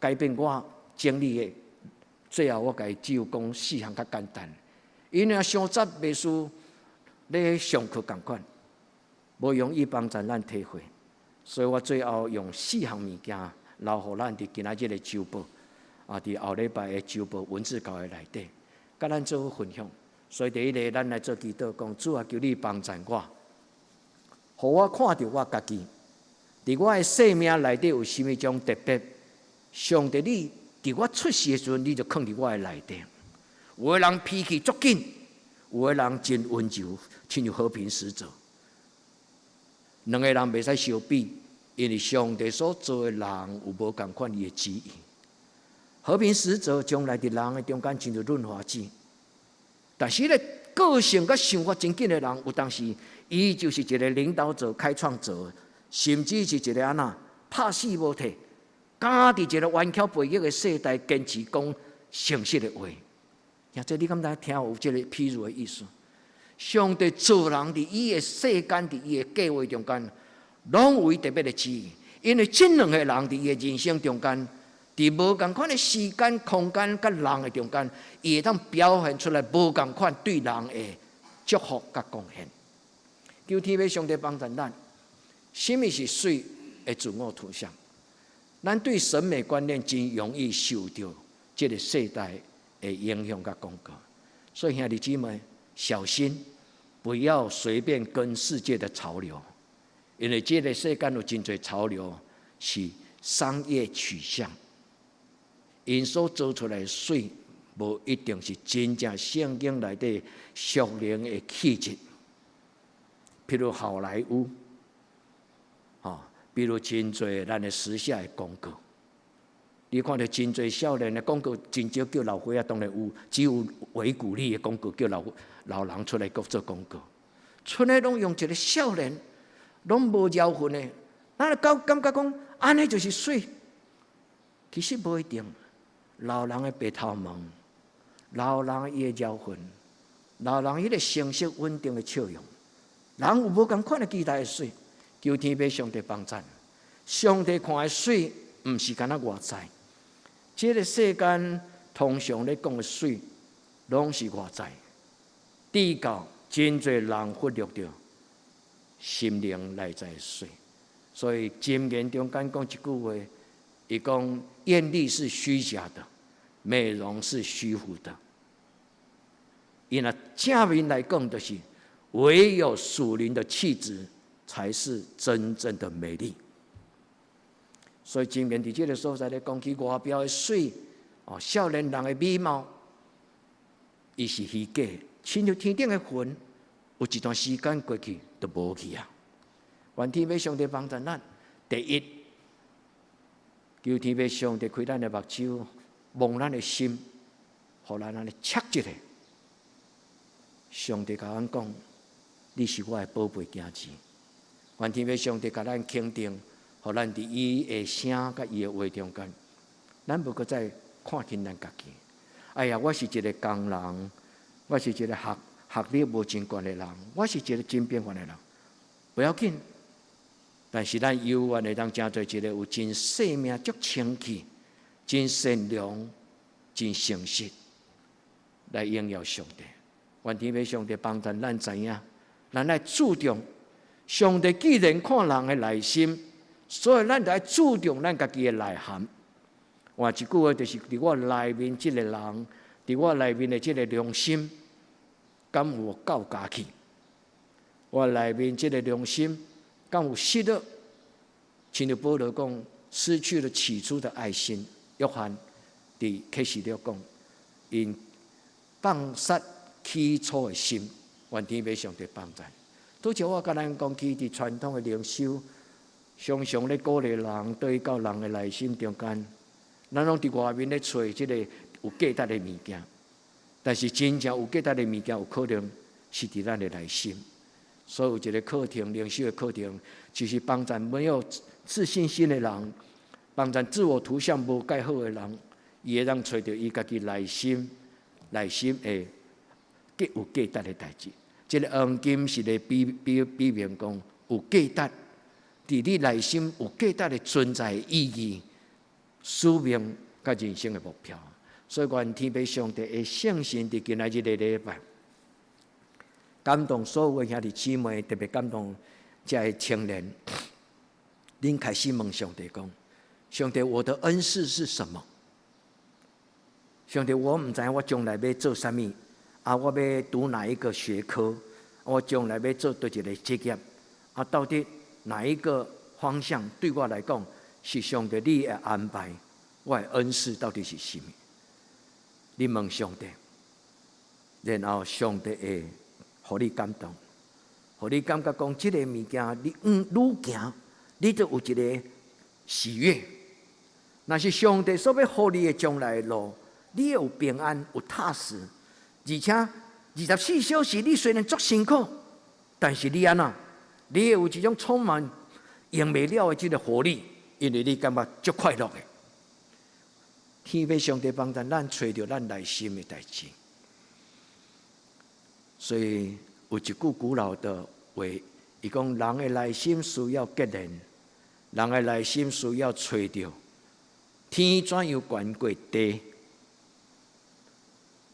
改變我整理的，最後我共伊只有講四項較簡單。因為傷雜袂輸咧上課仝款，無容易幫助咱體會，所以我最後用四項物件留予咱佇今仔日的週報，啊，佇後禮拜的週報文字教會內底，共咱做分享。所以第一个，咱來做祈禱，講主啊，求你幫助我，予我看著我家己，佇我的生命內底有啥物種特別。上帝，你佇我出世的時陣，你就囥佇我的內底。有的人脾氣足緊，有的人真溫柔，親像和平使者。兩个人袂使相比，因為上帝所造的人有無仝款伊的旨意。和平使者將來佇人的中間親像潤滑劑。但是，彼個個性佮想法真緊的人，有當時伊就是一個領導者、開創者，甚至是一個按怎拍死無退，敢佇一個頑強背逆的世代堅持講誠實的話。兄弟，你敢知聽有這個譬喻的意思？上帝造人佇伊的世間，佇伊的計劃中間，攏有伊特別的旨意。因為這兩個人佇伊的人生中間，佇無仝款的時間、空間佮人的中間，伊會當表現出來無仝款對人的祝福佮貢獻。求天父上帝幫助咱，啥物是媠的自我圖像？咱對審美觀念真容易受著這個世代的影響佮廣告，所以兄弟姊妹小心，不要隨便跟世界的潮流，因為這個世間有真濟潮流是商業取向。𪜶所做出來的媠，無一定是真正聖經內底屬靈的氣質。譬如好萊塢，吼，比如真濟咱的時下的廣告，你看著真濟少年的廣告，真少叫老歲仔，當然有，只有維骨力的廣告叫老老人出來閣做廣告，賰的攏用一個少年，攏無療痕的，咱就感覺講，按呢就是媠，其實無一定。老人的白頭毛，老人伊的療痕，老人彼個成熟穩定的笑容，人有無仝款的期待的媠，求天父上帝幫贊。上帝看的媠，毋是干焦外在。這個世間通常咧講的媠，攏是外在。直到真濟人忽略著心靈內在的媠。所以箴言中間講一句話，伊講豔麗是虛假的，美容是虛浮的。伊若正面來講，就是唯有屬靈的氣質才是真正的美麗。所以箴言佇這個所在咧講起外表的媠，哦，少年人的美貌，伊是虛假，親像天頂的雲，有一段時間過去就無去啊。願天父上帝幫助咱。第一，求天父上帝開咱的目睭，摸咱的心，予咱按呢 check 一下。上帝共阮講：你是我的寶貝囝兒。願天父上帝共咱肯定，予咱佇伊的聲佮伊的話中間，咱無閣再看輕咱家己。哎呀，我是一個工人，我是一個學歷無真懸的人，我是一個真平凡的人，不要緊。但是咱猶原會當成做一個有真生命足清氣、真善良、真誠實來榮耀上帝。願天父上帝幫助咱知影，咱愛注重上帝既然看人的內心，所以咱就愛注重咱家己的內涵。換一句話，就是佇我內面這個人，佇我內面的這个良心，敢有夠家去？我內面這个良心，敢有失落？親像保羅講，失去了起初的愛心。約翰佇啟示錄講，𪜶放殺起初的心，願天父上帝幫助。拄才我共咱講起，佇傳統的靈修，常常咧鼓勵人對到人的內心中間，咱攏佇外面咧揣這个有價值的物件，但是真正有價值的物件，有可能是佇咱的內心。所以有一个課程，靈修的課程，就是幫助沒有自信心的人，幫助自我圖像無蓋好的人，伊會當揣著伊家己內心，內心會更有價值的代誌。這个黃金是咧比比比明講有價值，佇你內心有價值的存在意義、使命佮人生的目標。所以，願天父上帝的聖神佇今仔日的禮拜，感動所有的兄弟姊妹，特別感動這个青年。恁開始問上帝講：上帝，我的恩賜是什麼？上帝，我毋知影我將來欲做啥物，啊，我欲讀哪一個學科？我將來欲做佗一个職業？啊，到底哪一個方向對我來講是上帝你的安排？我的恩賜到底是啥物？你問上帝，然後上帝會予你感動，予你感覺講這个物件，你愈行，你就有一个喜悅。若是上帝所欲予你的將來的路，你會有平安、有踏實，而且24小時你雖然足辛苦，但是你按怎？你會有一種充滿用袂了的這个活力，因為你感覺足快樂的。天父上帝幫助咱揣著咱內心的代誌。所以有一句古老的話，伊講人的內心需要結連，人的內心需要揣著天怎樣懸過地，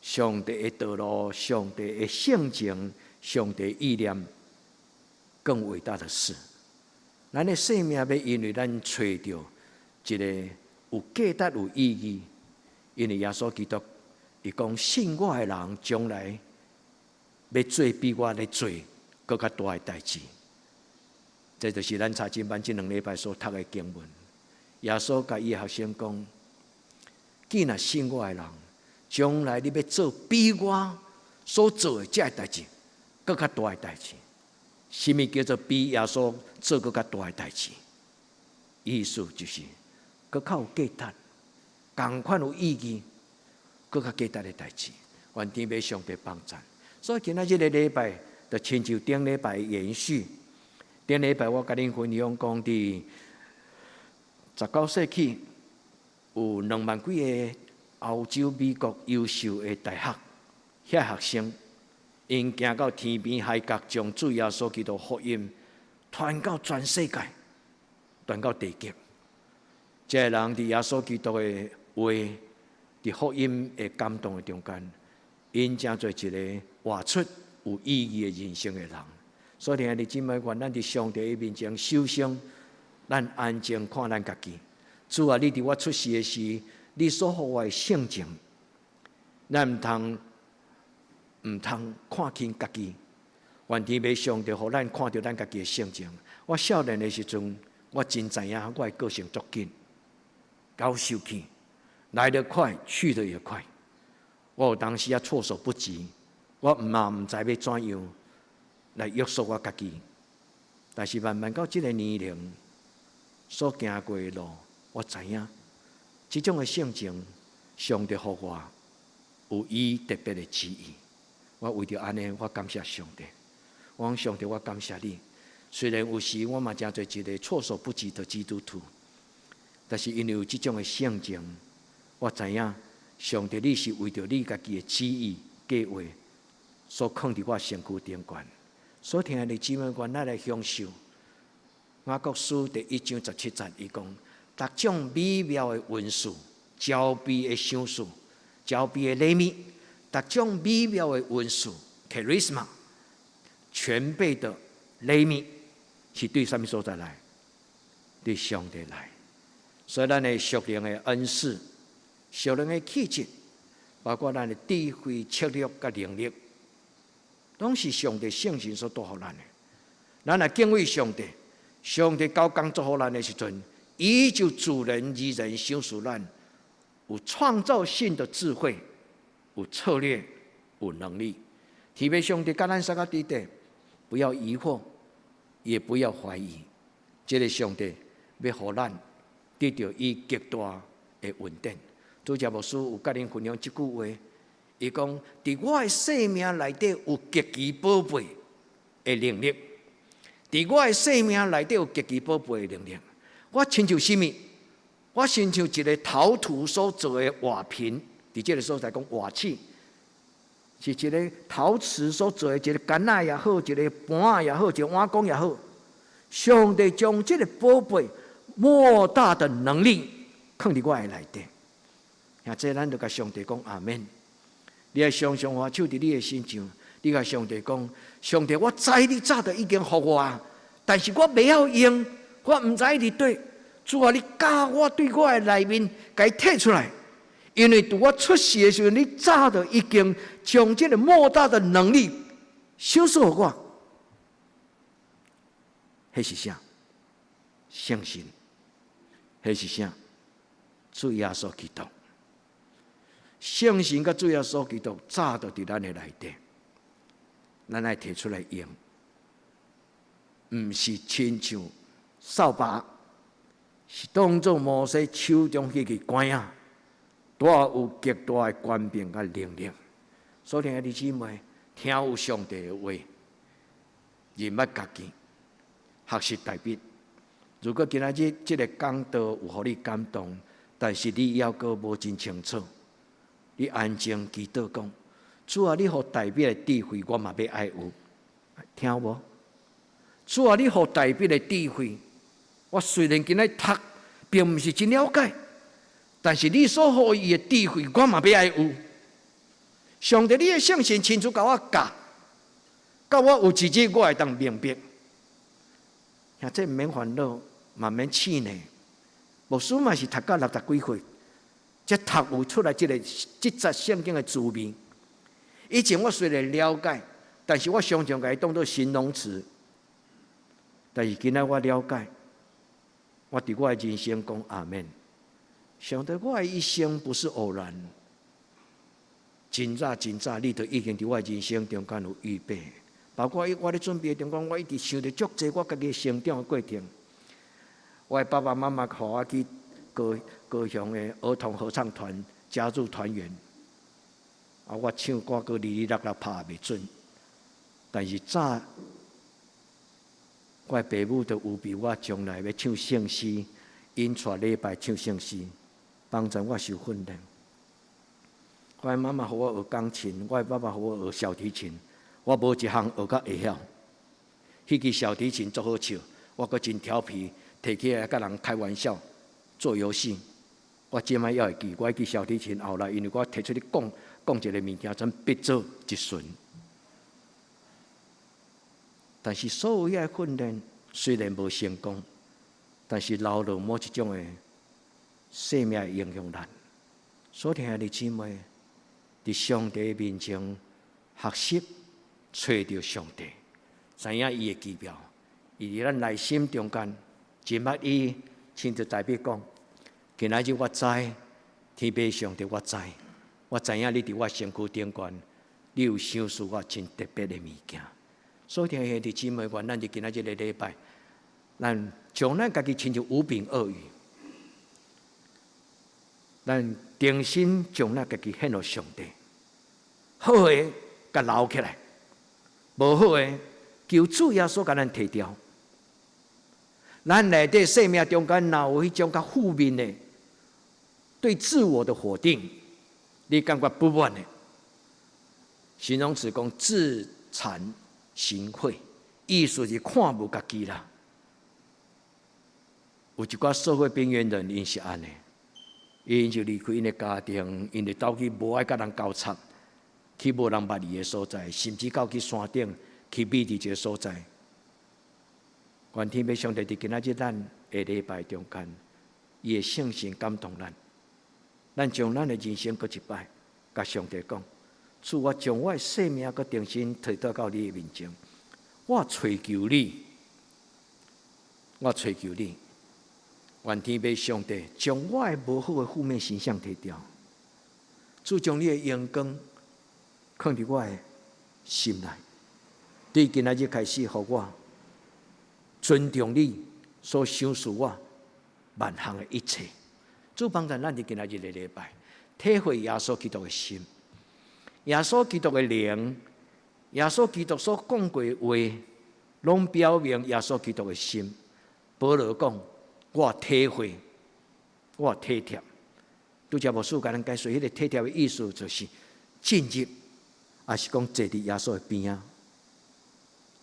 上帝的道路、上帝的性情、上帝意念，更偉大的事。咱的生命欲因為咱揣著一个有價值、有意義，因為耶穌基督伊講信我的人，將來欲做比我咧做閣較大的代誌。這就是咱查經班這兩禮拜所讀的經文。耶穌共伊的學生講：既若信我的人，將來你欲做比我所做的這个代誌，閣較大的代誌。啥物叫做比耶穌做閣較大的代誌？意思就是閣較有價值，仝款有意義，閣較價值的代誌。願天父上帝幫助。所以今仔這个禮拜，就親像頂禮拜延續。頂禮拜我共恁分享講，佇19世紀有2萬幾个歐洲、美國優秀的大學遐學生，𪜶行到天邊海角，將主耶穌基督福音傳到全世界，傳到地極。這个人佇耶穌基督的話，佇福音的感動的中間，𪜶成做一个活出有意義的人生的人。所以，兄弟姊妹，願咱佇上帝的面前，首先，咱安靜看咱家己。主啊，你佇我出世的時，你所予我的性情，咱毋通看輕家己。願天父上帝予咱看著咱家己的性情。我少年的時陣，我真知影我的個性足緊，𠢕受氣，來得快，去得也快。我有當時仔措手不及，我嘛毋知欲怎樣來約束我家己。但是慢慢到這个年齡，所行過的路，我知影這種的性情，上帝予我有伊特別的旨意。我為著按呢，我感謝上帝。我講上帝，我感謝你。雖然有時我嘛成做一个措手不及的基督徒，但是因為有這種的性情，我知影上帝你是為著你家己的旨意計劃所囥佇我身軀頂懸。所以兄弟姊妹，願咱來享受雅各書第一章十七節，伊講：逐種美妙的恩賜、澆備的賞賜、澆備的禮物，逐種美妙的恩賜（charisma）全備的禮物，是對啥物所在來？對上帝來。所以，咱的屬靈的恩賜、屬靈的氣質，包括咱的智慧、策略佮能力，攏是上帝聖神所帶予咱的。咱若敬畏上帝，上帝交工作予咱的時陣，伊就自然而然賞賜咱有創造性的智慧、有策略、有能力。特別上帝佮咱三個弟弟，不要疑惑，也不要懷疑，這个上帝欲予咱得著伊極大的恩典。主教牧師有佮恁分享這句話，伊講：佇我的生命內底有極其寶貝的能力，佇我的生命內底有極其寶貝的能力。我親像啥物？我親像一个陶土所做的瓦瓶，佇這个所在講瓦器，是一个陶瓷所做的一个矸仔也好，一个盤仔也好，一个碗公也好。上帝將這个寶貝莫大的能力囥佇我的內底。啊，這咱就共上帝講阿們。你愛常常按手佇你的身上，你共上帝講：上帝，我知你早就已經予我，但是我袂曉用，我毋知佇佗。主啊，你教我對我的內面，共伊提出來。因為佇我出世的時陣，你早就已經將這个莫大的能力賞賜予我。彼是啥？聖神。彼是啥？主耶穌基督。聖神佮主耶穌基督早就佇咱的內底，咱愛提出來用，毋是親像掃把，是當做摩西手中彼支拐仔，帶有極大的權柄佮能力。所以，兄弟姊妹，聽有上帝的話，認捌家己，學習大衛。如果今仔日這个講道有予你感動，但是你猶閣無真清楚，你安靜祈禱講：主啊，你予大衛的智慧，我嘛欲愛有，聽無？主啊，你予大衛的智慧，我雖然今仔讀，並毋是真了解，但是你所予伊的智慧，我嘛欲愛有。上帝，你的聖神親自共我教，教我有一日我會當明白。啊，這毋免煩惱，嘛毋免氣餒。牧師嘛是讀到六十幾歲，才讀有出來這个這節聖經的滋味。以前我雖然了解，但是我常常共伊當做形容詞。但是今仔我了解，我佇我的人生講阿們。上帝，我的一生不是偶然，真早真早，你就已經佇我的人生中間有預備。包括我咧準備的中間，我一直想著足濟我家己成長的過程。我的爸爸媽媽予我去高高雄的兒童合唱團加入團員，啊，我唱歌閣離離落落拍袂準，但是早我的爸母就預備我將來欲唱聖詩，𪜶帶禮拜唱聖詩，幫助我受訓練。我的媽媽予我學鋼琴，我的爸爸予我學小提琴，我無一項學甲會曉。彼支小提琴足好笑，我閣真調皮，提起來佮人開玩笑，做遊戲。我這擺猶會記，我彼支小提琴後來，因為我提出去講講一个物件，全變做一巡。但是所有遐個訓練雖然無成功，但是留落某一種的生命影響咱。所以兄弟姊妹，佇上帝面前學習揣著上帝，知影伊的奇妙，伊佇咱內心中間，真捌伊親自代表講：今仔日我知，天父上帝我知，我知影你佇我身軀頂懸，你有賞賜我真特別的物件。所以，兄弟姊妹，願咱佇今仔這个禮拜，咱將咱家己親像五餅二魚，咱重新將咱家己獻予上帝。好的，共留起來；無好的，求主耶穌共咱提掉。咱內底生命中間，若有彼種較負面的，對自我的否定，你感覺不滿的，形容詞講自慚形穢，意思是看無家己啦。有一寡社會邊緣人，𪜶是按呢，𪜶就離開𪜶的家庭，𪜶就走去無愛佮人交插，去無人捌伊的所在，甚至到去山頂去覕佇一个所在。願天父上帝佇今仔日咱的禮拜中間，伊的聖神感動咱，咱將咱的人生閣一擺，共上帝講：主，我將我的性命閣重新提倒到你的面前，我揣求你，我揣求你，願天父上帝將我的無好的負面形象提掉，主將你的榮光囥佇我的心內，對今仔日開始，予我尊重你所賞賜我萬項的一切。主幫助咱佇今仔日的禮拜，體會耶穌基督的心，耶穌基督的靈，耶穌基督所講過的話，攏表明耶穌基督的心。保羅講：我體會，我體貼。拄才牧師共咱解說，彼個體貼的意思就是進入，抑是講坐佇耶穌的邊仔。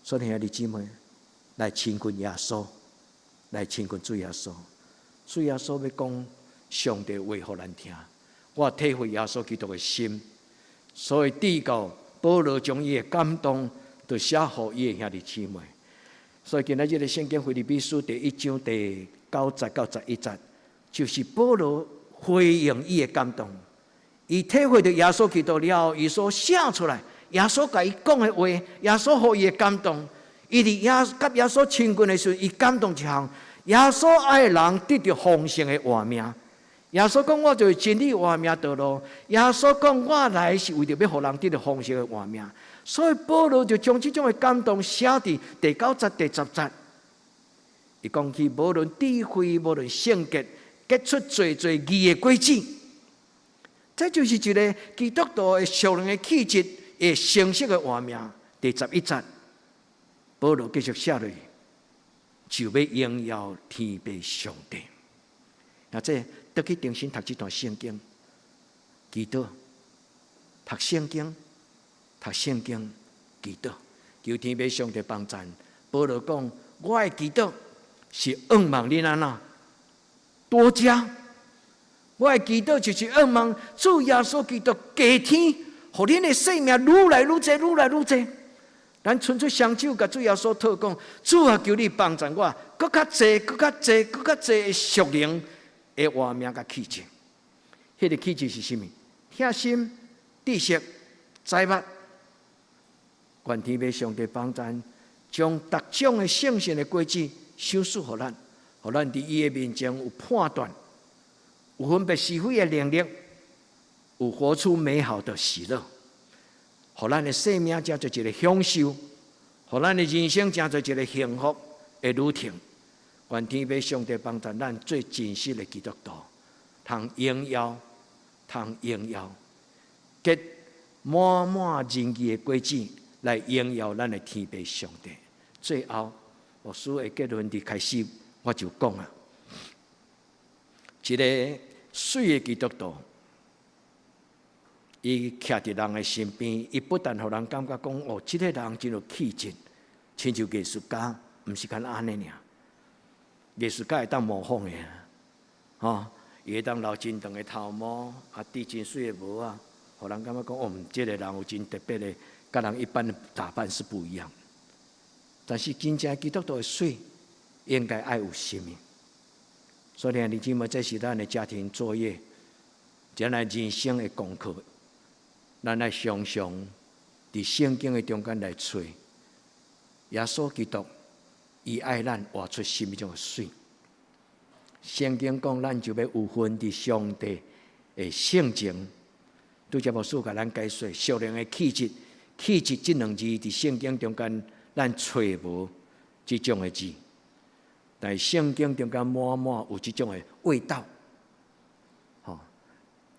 所以兄弟姊妹，來親近耶穌，來親近主耶穌。主耶穌欲講上帝話予咱聽，我體會耶穌基督的心，所以直到保羅將伊的感動，就寫予伊的兄弟姊妹。所以今仔日的聖經腓立比書第一章第九節到十一節，就是保羅回應伊的感動。伊體會著耶穌基督了後，伊所寫出來，耶穌共伊講的話，耶穌予伊的感動。伊佇耶佮耶穌親近的時陣，伊感動一項，耶穌愛人得著豐盛的活命。耶穌講：我就是真理、活命、道路。耶穌講：我來是為著欲予人得著豐盛的活命。所以保羅就將這種的感動寫佇第九節、第十節。伊講起無論智慧，無論聖潔，結出濟濟義的果子。這就是一个基督徒的屬靈的氣質，會成熟的活命。第十一節，保羅繼續寫落去，就欲榮耀天父上帝。那這倒去重新讀這段聖經，祈禱，讀聖經，讀聖經，祈禱，求天父上帝幫贊。保羅講：我的祈禱是向望恁按怎多加。我的祈禱就是向望主耶穌基督加添，予恁的生命愈來愈濟，愈來愈濟。咱伸出雙手，共主耶穌禱講：主啊，求你幫贊我，閣較濟，閣較濟，閣較濟的屬靈的活命佮氣質。彼個氣質是啥物？疼心、知識、財物。願天父上帝幫贊，將逐種的聖神的果子賞賜予咱，予咱佇伊的面前有判斷，有分別是非的能力，有活出美好的喜樂，予咱的生命成做一个享受，予咱的人生成做一个幸福的旅程。願天父上帝幫助咱做真實的基督徒，通榮耀，通榮耀，結滿滿仁義的果子來榮耀咱的天父上帝。最後，牧師的結論佇開始我就講啊，一个媠的基督徒，伊徛佇人的身邊，伊不但予人感覺講哦，這个人真有氣質，親像藝術家，毋是干焦按呢爾。藝術家會當模仿的，吼，伊會當留真長的頭毛，啊，戴真媠的帽仔，予人感覺講哦，這个人有真特別的，佮人一般的打扮是不一樣。但是真正基督徒的媠，應該愛有啥物？所以兄弟姊妹，這是咱的家庭作業，將來人生的功課，咱愛常常佇聖經的中間來揣耶穌基督，伊愛咱活出啥物種的媠？聖經講，咱就欲有份佇上帝的性情。拄才牧師共咱解說，屬靈的氣質，氣質這兩字佇聖經中間，咱揣無這種的字，但是聖經中間滿滿有這種的味道。吼，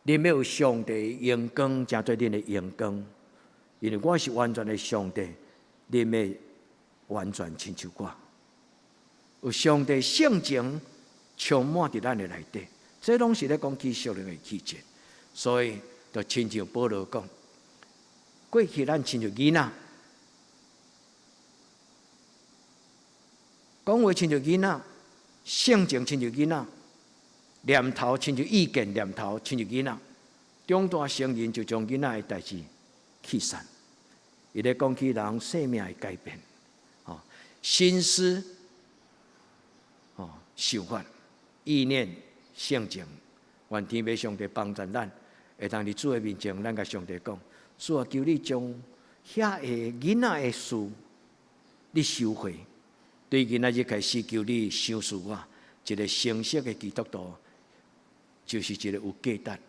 恁欲有上帝的榮光，成做恁的榮光，因為我是完全的上帝，恁欲完全親像我。有上帝性情充滿佇咱的內底，這攏是咧講起屬靈的氣質，所以就親像保羅講，過去咱親像囡仔，講話親像囡仔，性情親像囡仔，念頭親像意見，念頭親像囡仔，長大成人就將囡仔的代誌棄散。伊咧講起人生命的改變，吼，心思，吼，想法、意念、性情，願天父上帝幫助咱，會當佇主的面前，咱共上帝講：主啊，求你將遐個囡仔的事，你收回。對今仔日開始，求你賞賜我一個成熟的基督徒，就是一個有價值、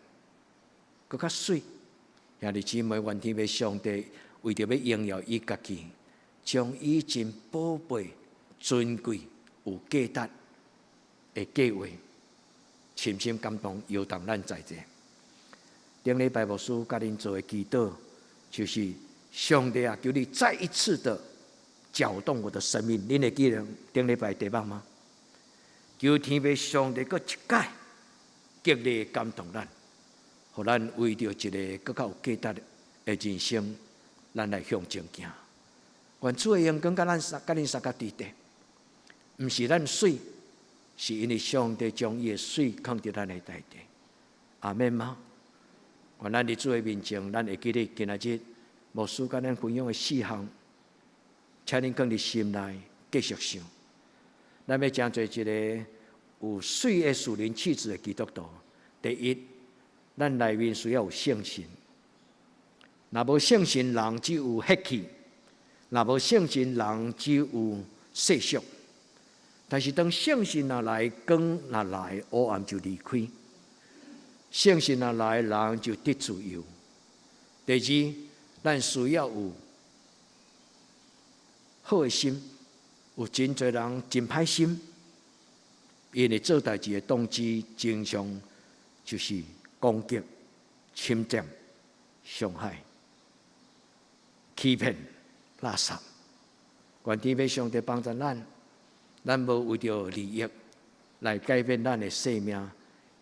閣較媠。兄弟姊妹，願天父上帝為著欲榮耀伊家己，將伊真寶貝、尊貴、有價值的計劃，深深感動，搖動咱在座。頂禮拜牧師共恁做的祈禱，就是上帝啊，求你再一次的攪動我的生命。恁會記得頂禮拜題目嗎？求天父上帝閣一擺極力感動咱，予咱為著一個閣較有價值的人生，咱來向前行。願主的榮光佮咱三、佮恁相佮佇咧，毋是咱媠，是因為上帝將伊的媠囥佇咱的內底。阿們嗎？願咱佇主的面前，咱會記得今仔日牧師佮咱分享的四項，請恁囥佇心內繼續想。咱欲成做一個有媠的屬靈氣質的基督徒。第一，咱內面需要有聖神。若無聖神，人只有血氣；若無聖神，人只有世俗。但是當聖神若來，光若來，黑暗就離開。聖神若來，人就得自由。第二，咱需要有好的心，有真濟人真歹心，𪜶會做代誌的動機，經常就是攻擊、侵佔、傷害、欺騙、垃圾。願天父上帝幫助咱，咱無為著利益來改變咱的生命，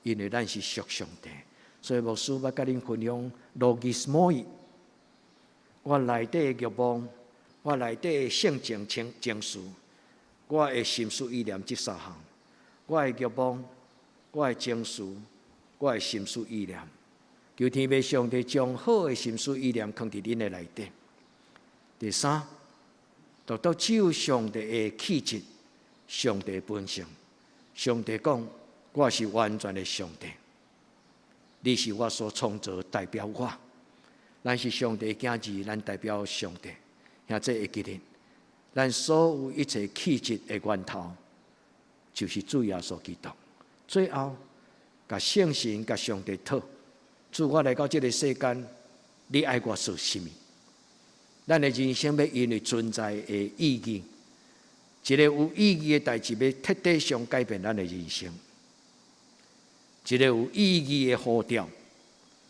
因為咱是屬上帝。所以牧師欲共恁分享 λογισμοί，我內底的欲望，我內底的性情情緒，我的心思意念這三項，我的欲望，我的情緒，我的心思意念，求天父上帝將好的心思意念囥佇恁的內底。第三，獨獨只有上帝的氣質，上帝本性。上帝講：我是完全的上帝，你是我所創造，代表我。咱是上帝的囝兒，咱代表上帝。兄弟會記得，咱所有一切氣質的源頭，就是主耶穌基督。最後，共聖神、共上帝討，主我來到這个世間，你愛我做啥物？咱的人生欲因為存在的意義，一个有意義的代誌，欲徹底上改變咱的人生。一个有意義的呼召，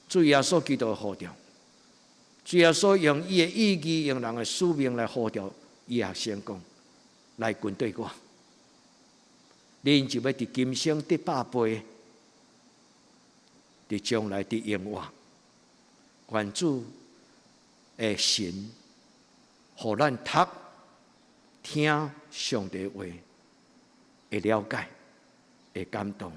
主耶穌基督的呼召，主耶穌用伊的意義，用人的使命來呼召伊的學生講，來跟隨我，恁就欲佇今生得百倍，佇將來得永活。願主的神，予咱讀聽上帝話，會了解，會感動，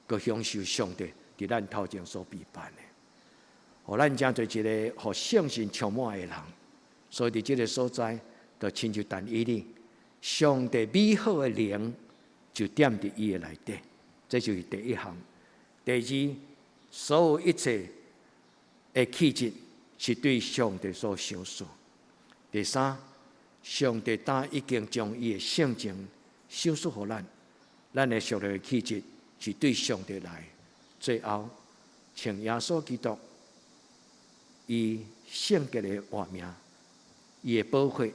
閣享受上帝佇咱頭前所備辦的，予咱成做一个予聖神充滿的人。所以佇這个所在，就親像但以理，上帝美好的靈就踮佇伊的內底，這就是第一項。第二，所有一切的氣質是對上帝所賞賜。第三，上帝早已經將伊的性情賞賜予咱，咱的屬靈氣質是對上帝來。最後，穿耶穌基督伊聖潔的活命，伊的寶血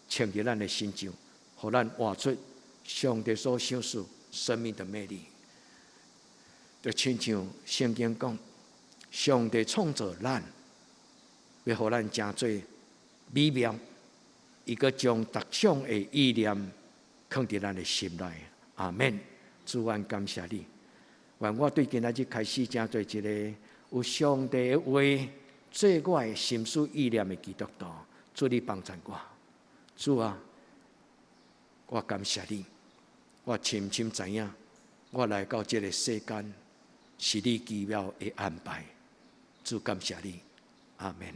穿佇咱的身上，予咱活出上帝所賞賜生命的魅力。就親像聖經講，上帝創造咱，欲予咱成做美妙，伊閣將逐種的意念囥佇咱的心內。阿們。主，阮感謝你。願我對今仔日開始成做一个有上帝的話做我的心思意念的基督徒，主你幫助我。主啊，我感謝你，我深深知影，我來到這个世間是你奇妙的安排。主感謝你，阿們。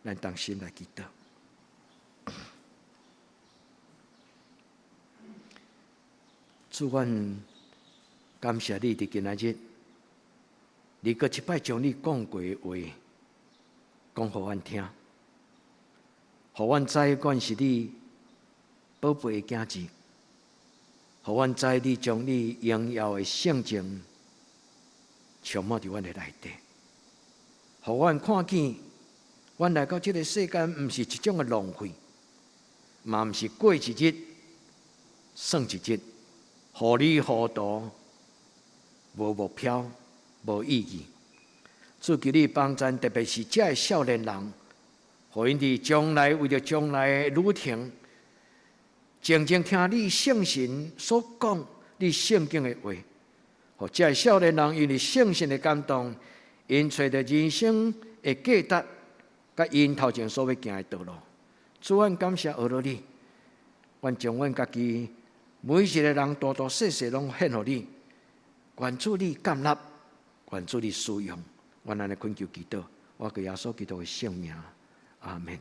咱同心來祈禱。主，阮感謝你佇今仔日，你閣一擺將你講過的話講予阮聽，予阮知阮是你寶貝的囝兒，予阮知你將你榮耀的性情充滿佇阮的內底，予阮看見，阮來到這个世間，毋是一種的浪費，嘛毋是過一日算一日，糊裡糊塗，無目標，無意義。主求你幫贊，特別是遮的少年人，予𪜶佇將來為著將來的旅程，靜靜聽你聖神所講，你聖經的話，予遮的少年人因為聖神的感動，𪜶揣著人生的價值，佮𪜶頭前所欲行的道路。主，阮感謝阿羅你，阮將阮家己每一个人大大細細攏獻予你，願主你接納，願主你使用，阮按呢懇求祈禱，我靠耶穌基督的聖名，阿門。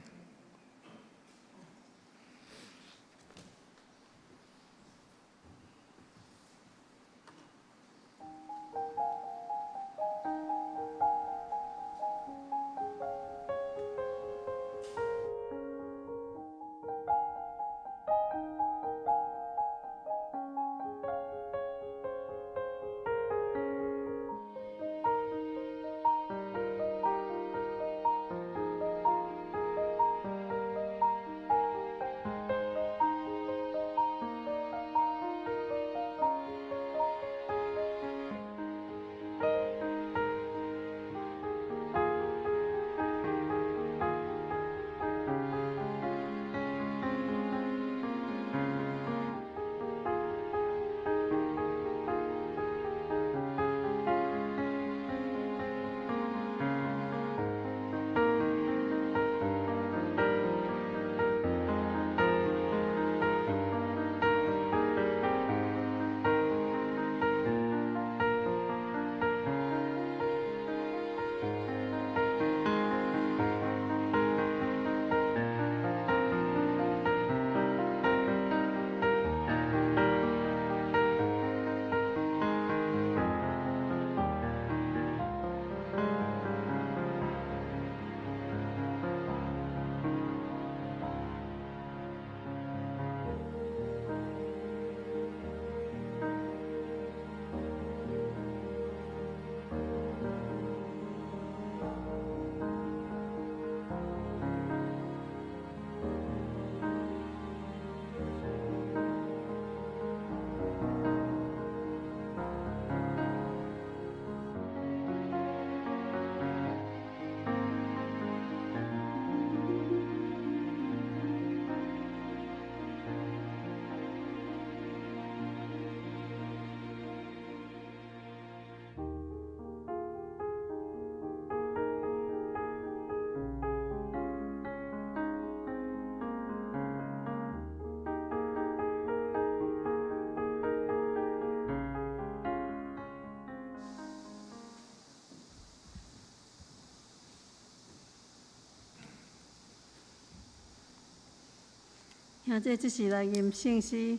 兄弟，這是來吟聖詩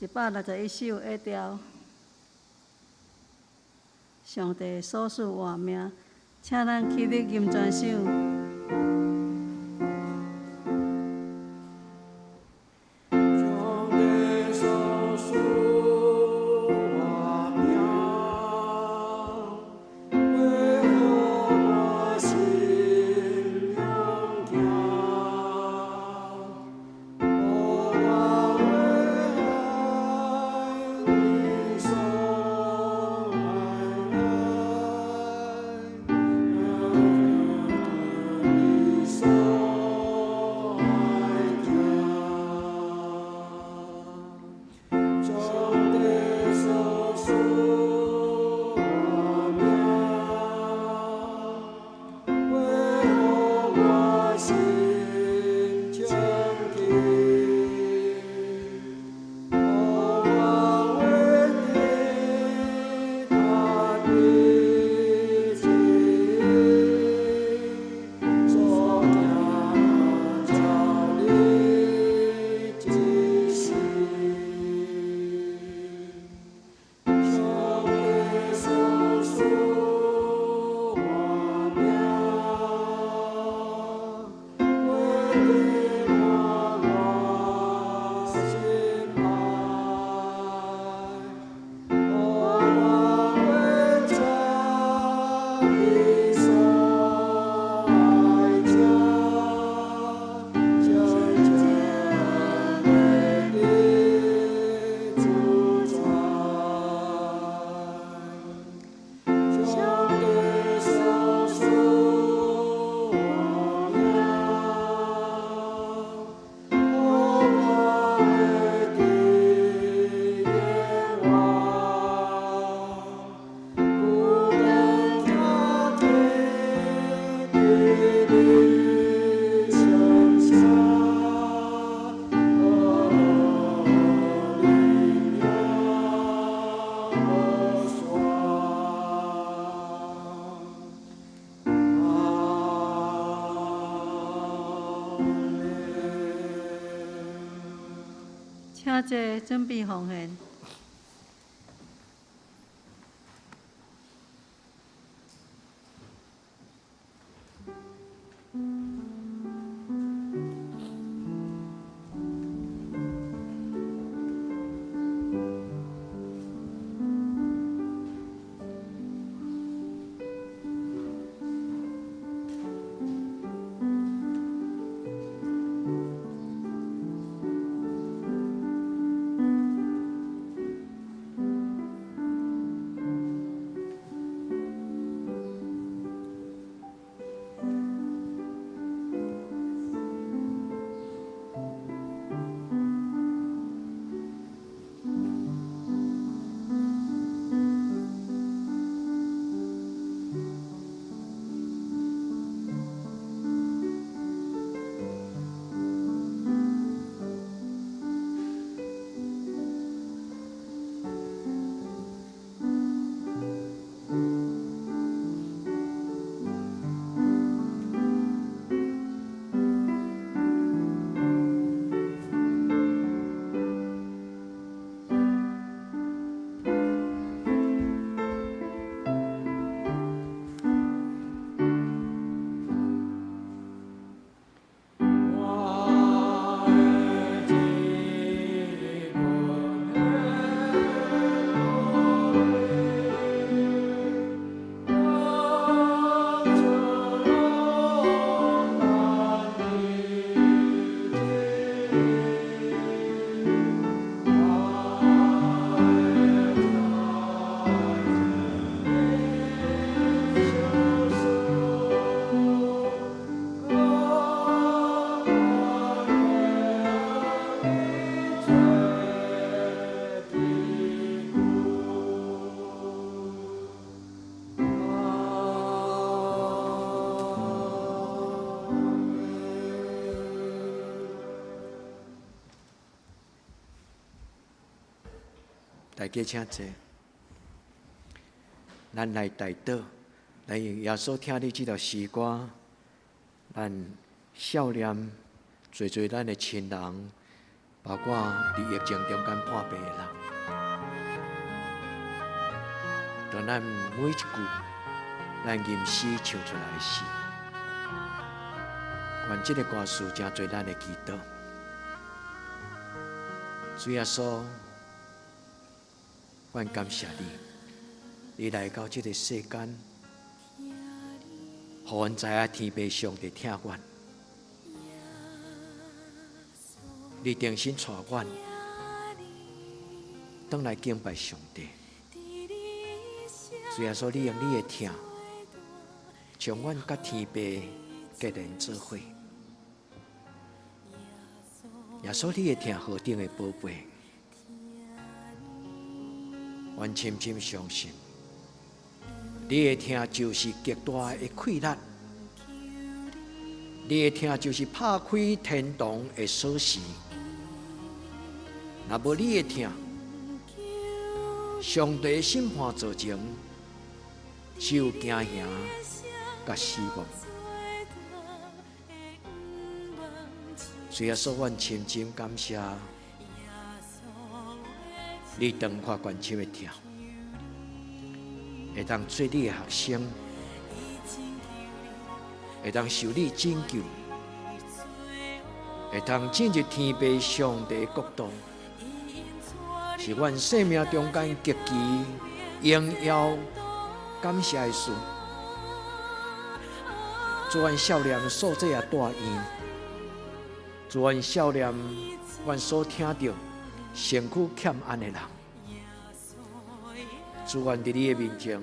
161首下調。上帝所賜活命，請咱起立吟全首。上帝所賜活命，為何我信仰行？予我為愛你所愛來，你所愛者，純淨的主宰，上帝所賜榮耀，可怕的耶和華，孤單徛在你身下，榮耀無雙。阿門。請坐，準備奉獻。我的至本的宝贝，当作浪漫的记忆，我的在这相守。大家請坐。咱來代禱，來用耶穌疼你這條詩歌，咱孝念濟濟咱的親人，包括佇疫情中間破病的人。當咱每一句咱吟詩唱出來時，願這個歌詞成做咱的祈禱。主耶穌，阮感謝你，你來到這個世間，予阮知影天父上帝疼阮，你重新帶阮轉來敬拜上帝。主耶穌，你用你的疼，將阮佮天父結連做伙。耶穌，你的疼何等的寶貝，阮深深相信，你的疼就是極大的氣力，你的疼就是拍開天堂的鎖匙。若無你的疼，上帝的審判座前只有驚嚇佮死亡。主耶穌，阮深深感謝你長闊關心的疼，會當做你的學生，會當受你拯救，會當進入天父上帝的國度，是阮生命中間極其榮耀感謝的事。主，阮少年所这啊大院，主，阮少年，阮所听著身躯欠安的人，主，阮伫你的面前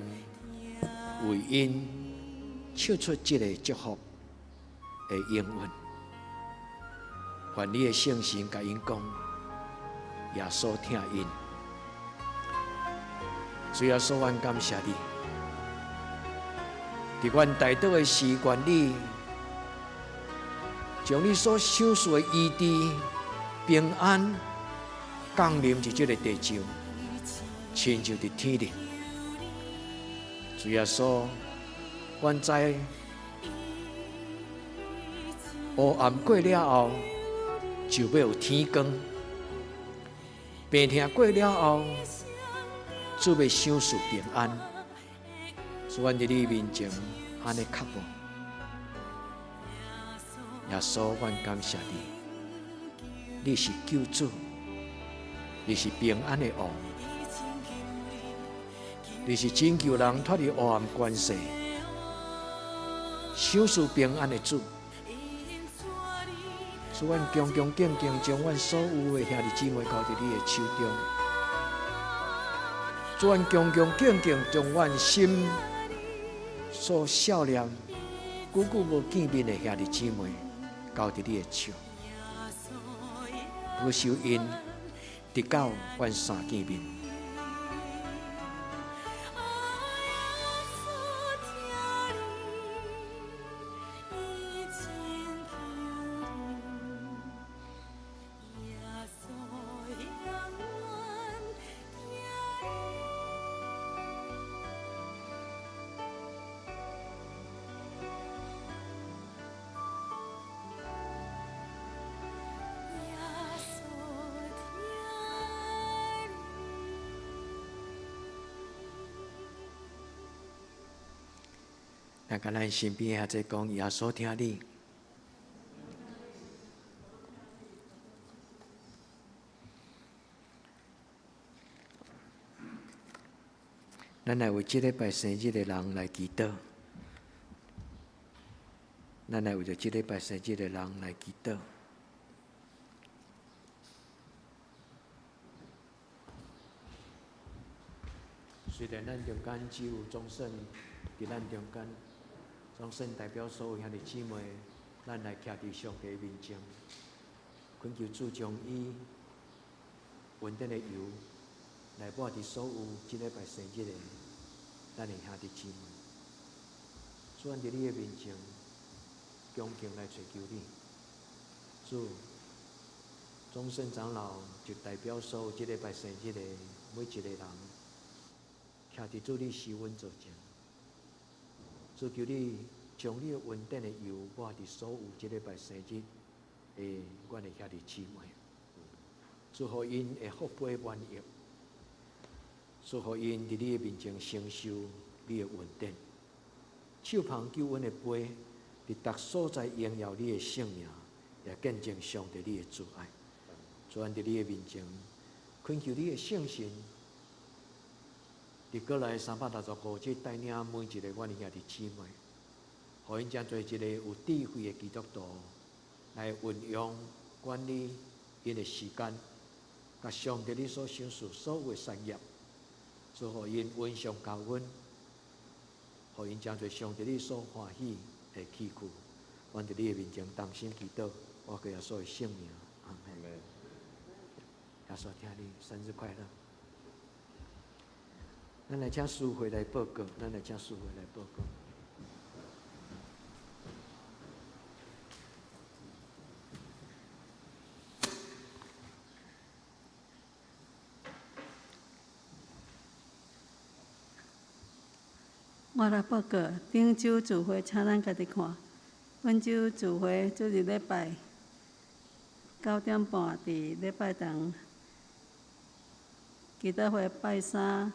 為𪜶唱出這个祝福的應允，願你的聖神共𪜶講，耶穌疼𪜶。主耶穌，阮感謝你，佇阮代禱的時，願你將你所賞賜的醫治、平安降臨佇這个地上，親像佇天頂。主耶穌，阮知黑暗過了後，就欲有天光；病痛過了後，主欲賞賜平安。主，阮佇你面前按呢渴慕，耶穌，阮感謝你，你是救主，你是平安的王，你是拯救人脫離黑暗權勢、賞賜平安的主。主，阮恭恭敬敬將阮所有的兄弟姊妹交佇你的手中。主，阮恭恭敬敬將阮心所少念、久久無見面的兄弟姊妹交佇你的手，保守𪜶直到阮相見面。咱共咱身邊的兄弟講，耶穌疼你。咱來為這禮拜生日的人來祈禱。咱來為著這禮拜生日的人來祈禱。雖然咱中間只有莊勝佇咱中間，莊勝代表所有兄弟姊妹，咱來徛佇上帝面前，懇求主將伊恩典的油來抹佇所有這禮拜生日的咱的兄弟姊妹。主，阮佇你的面前，恭敬來揣求你。主，莊勝長老就代表所有這禮拜生日的每一個人，徛佇主你施恩座前，主求你將你的恩典的油抹佇所有這禮拜生日的阮的兄弟姊妹，祝予𪜶會福杯滿溢，祝予𪜶佇你的面前承受你的恩典，手捧救恩的杯，佇逐所在榮耀你的聖名，也見證上帝你的慈愛。主，阮佇你的面前，懇求你的聖神，佇過來365日帶領每一個阮的兄弟姊妹，予𪜶成做一個有智慧的基督徒，來運用管理𪜶的時間，共上帝你所賞賜所有的產業，祝予𪜶恩上加恩，予𪜶成做上帝你所歡喜的器具。阮佇你的面前同心祈禱，我奉耶穌的聖名，阿門。耶穌疼你，生日快樂！咱來請司會來報告，咱來請司會來報告。我來報告，頂週聚會，請咱家己看。本週聚會主日禮拜9點半佇禮拜堂，祈禱會拜三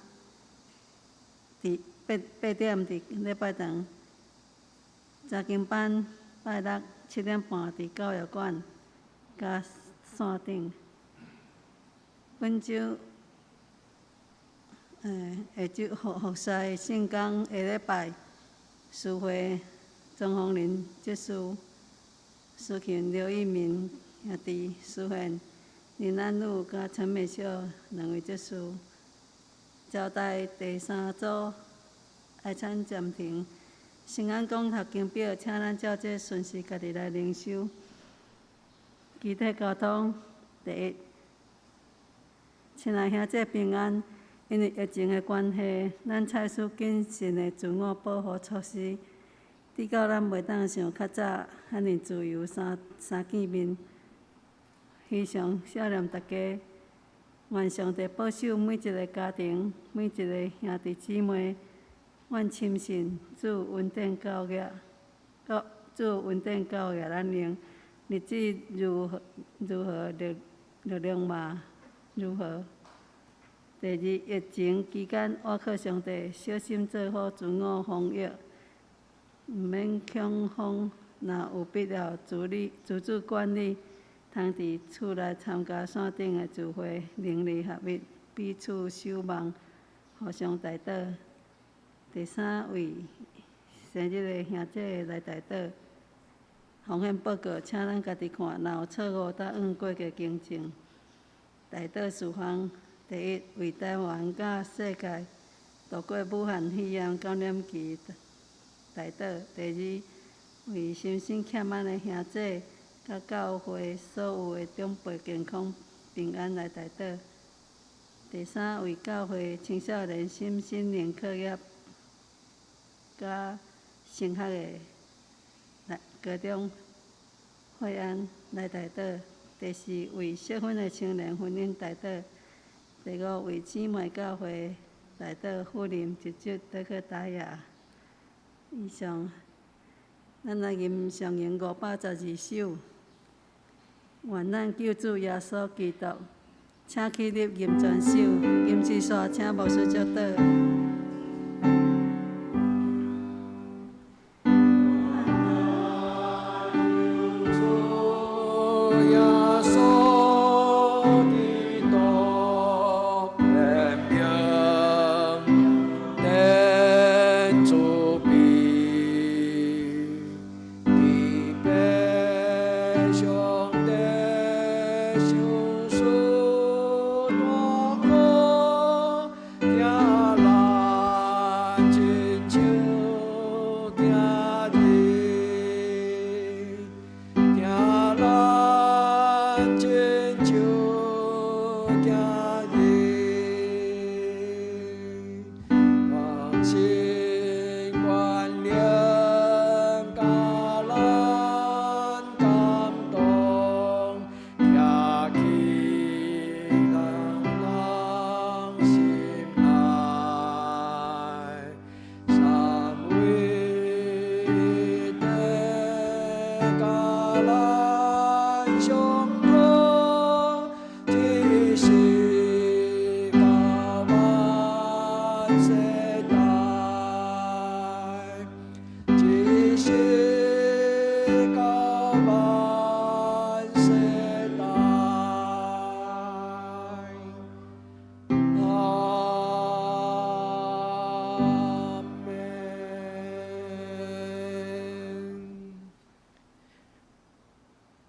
佇8點佇禮拜堂，查經班拜六7點半佇教育館佮線頂。本週，下週服侍聖工下禮拜聚會，庄宏林执事、司琴刘义明兄弟、司宪林安禄佮陈美秀两位执事，招待第三组爱餐暂停。圣安讲读经表，请咱照这顺序家己来灵修。肢体交通第一，亲爱兄弟平安。因为疫情的关系，咱采取谨慎的自我保护措施，直到咱袂当像较早遐爾自由相相见面。非常想念大家，願上帝保守每一个家庭，每一个兄弟姊妹。阮深信主恩典夠額，主恩典夠額咱用，日子如何如何力力量嘛如何。第二，疫情期間，倚靠上帝，小心做好自我防疫，毋免恐慌。若有必要，自理自主管理，通佇厝內參加線頂的聚會，靈靈合一，彼此守望，互相代禱。第三位生日的兄姐來代禱。風險報告，請咱家己看，若有錯誤，搭按過去更正。代禱事項：第一，為台灣佮世界度過武漢肺炎感染期代禱；第二，為心身欠安的兄姐佮教會所有的長輩健康平安來代禱。第三，為教會青少年身心靈課業佮升學的來高中惠安來代禱。第四，為適婚的青年婚姻代禱。第五，為姊妹教會代禱，富林、一節德克達雅。以上，咱來吟上詠512首。願咱救主耶穌基督，請起立吟全首，吟一煞，請牧師祝禱。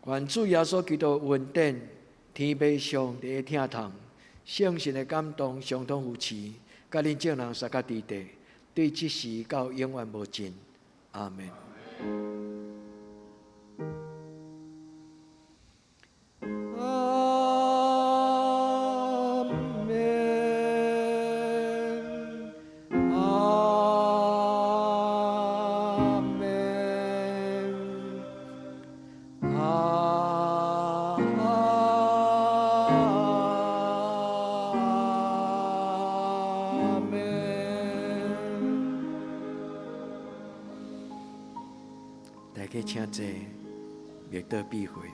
願主耶穌基督恩典、天父上帝的疼痛、聖神的感動、相通扶持，佮恁眾人相佮佇地，對這時到永遠無盡。阿門。阿門。阿門。阿門。大家請坐，默禱閉會。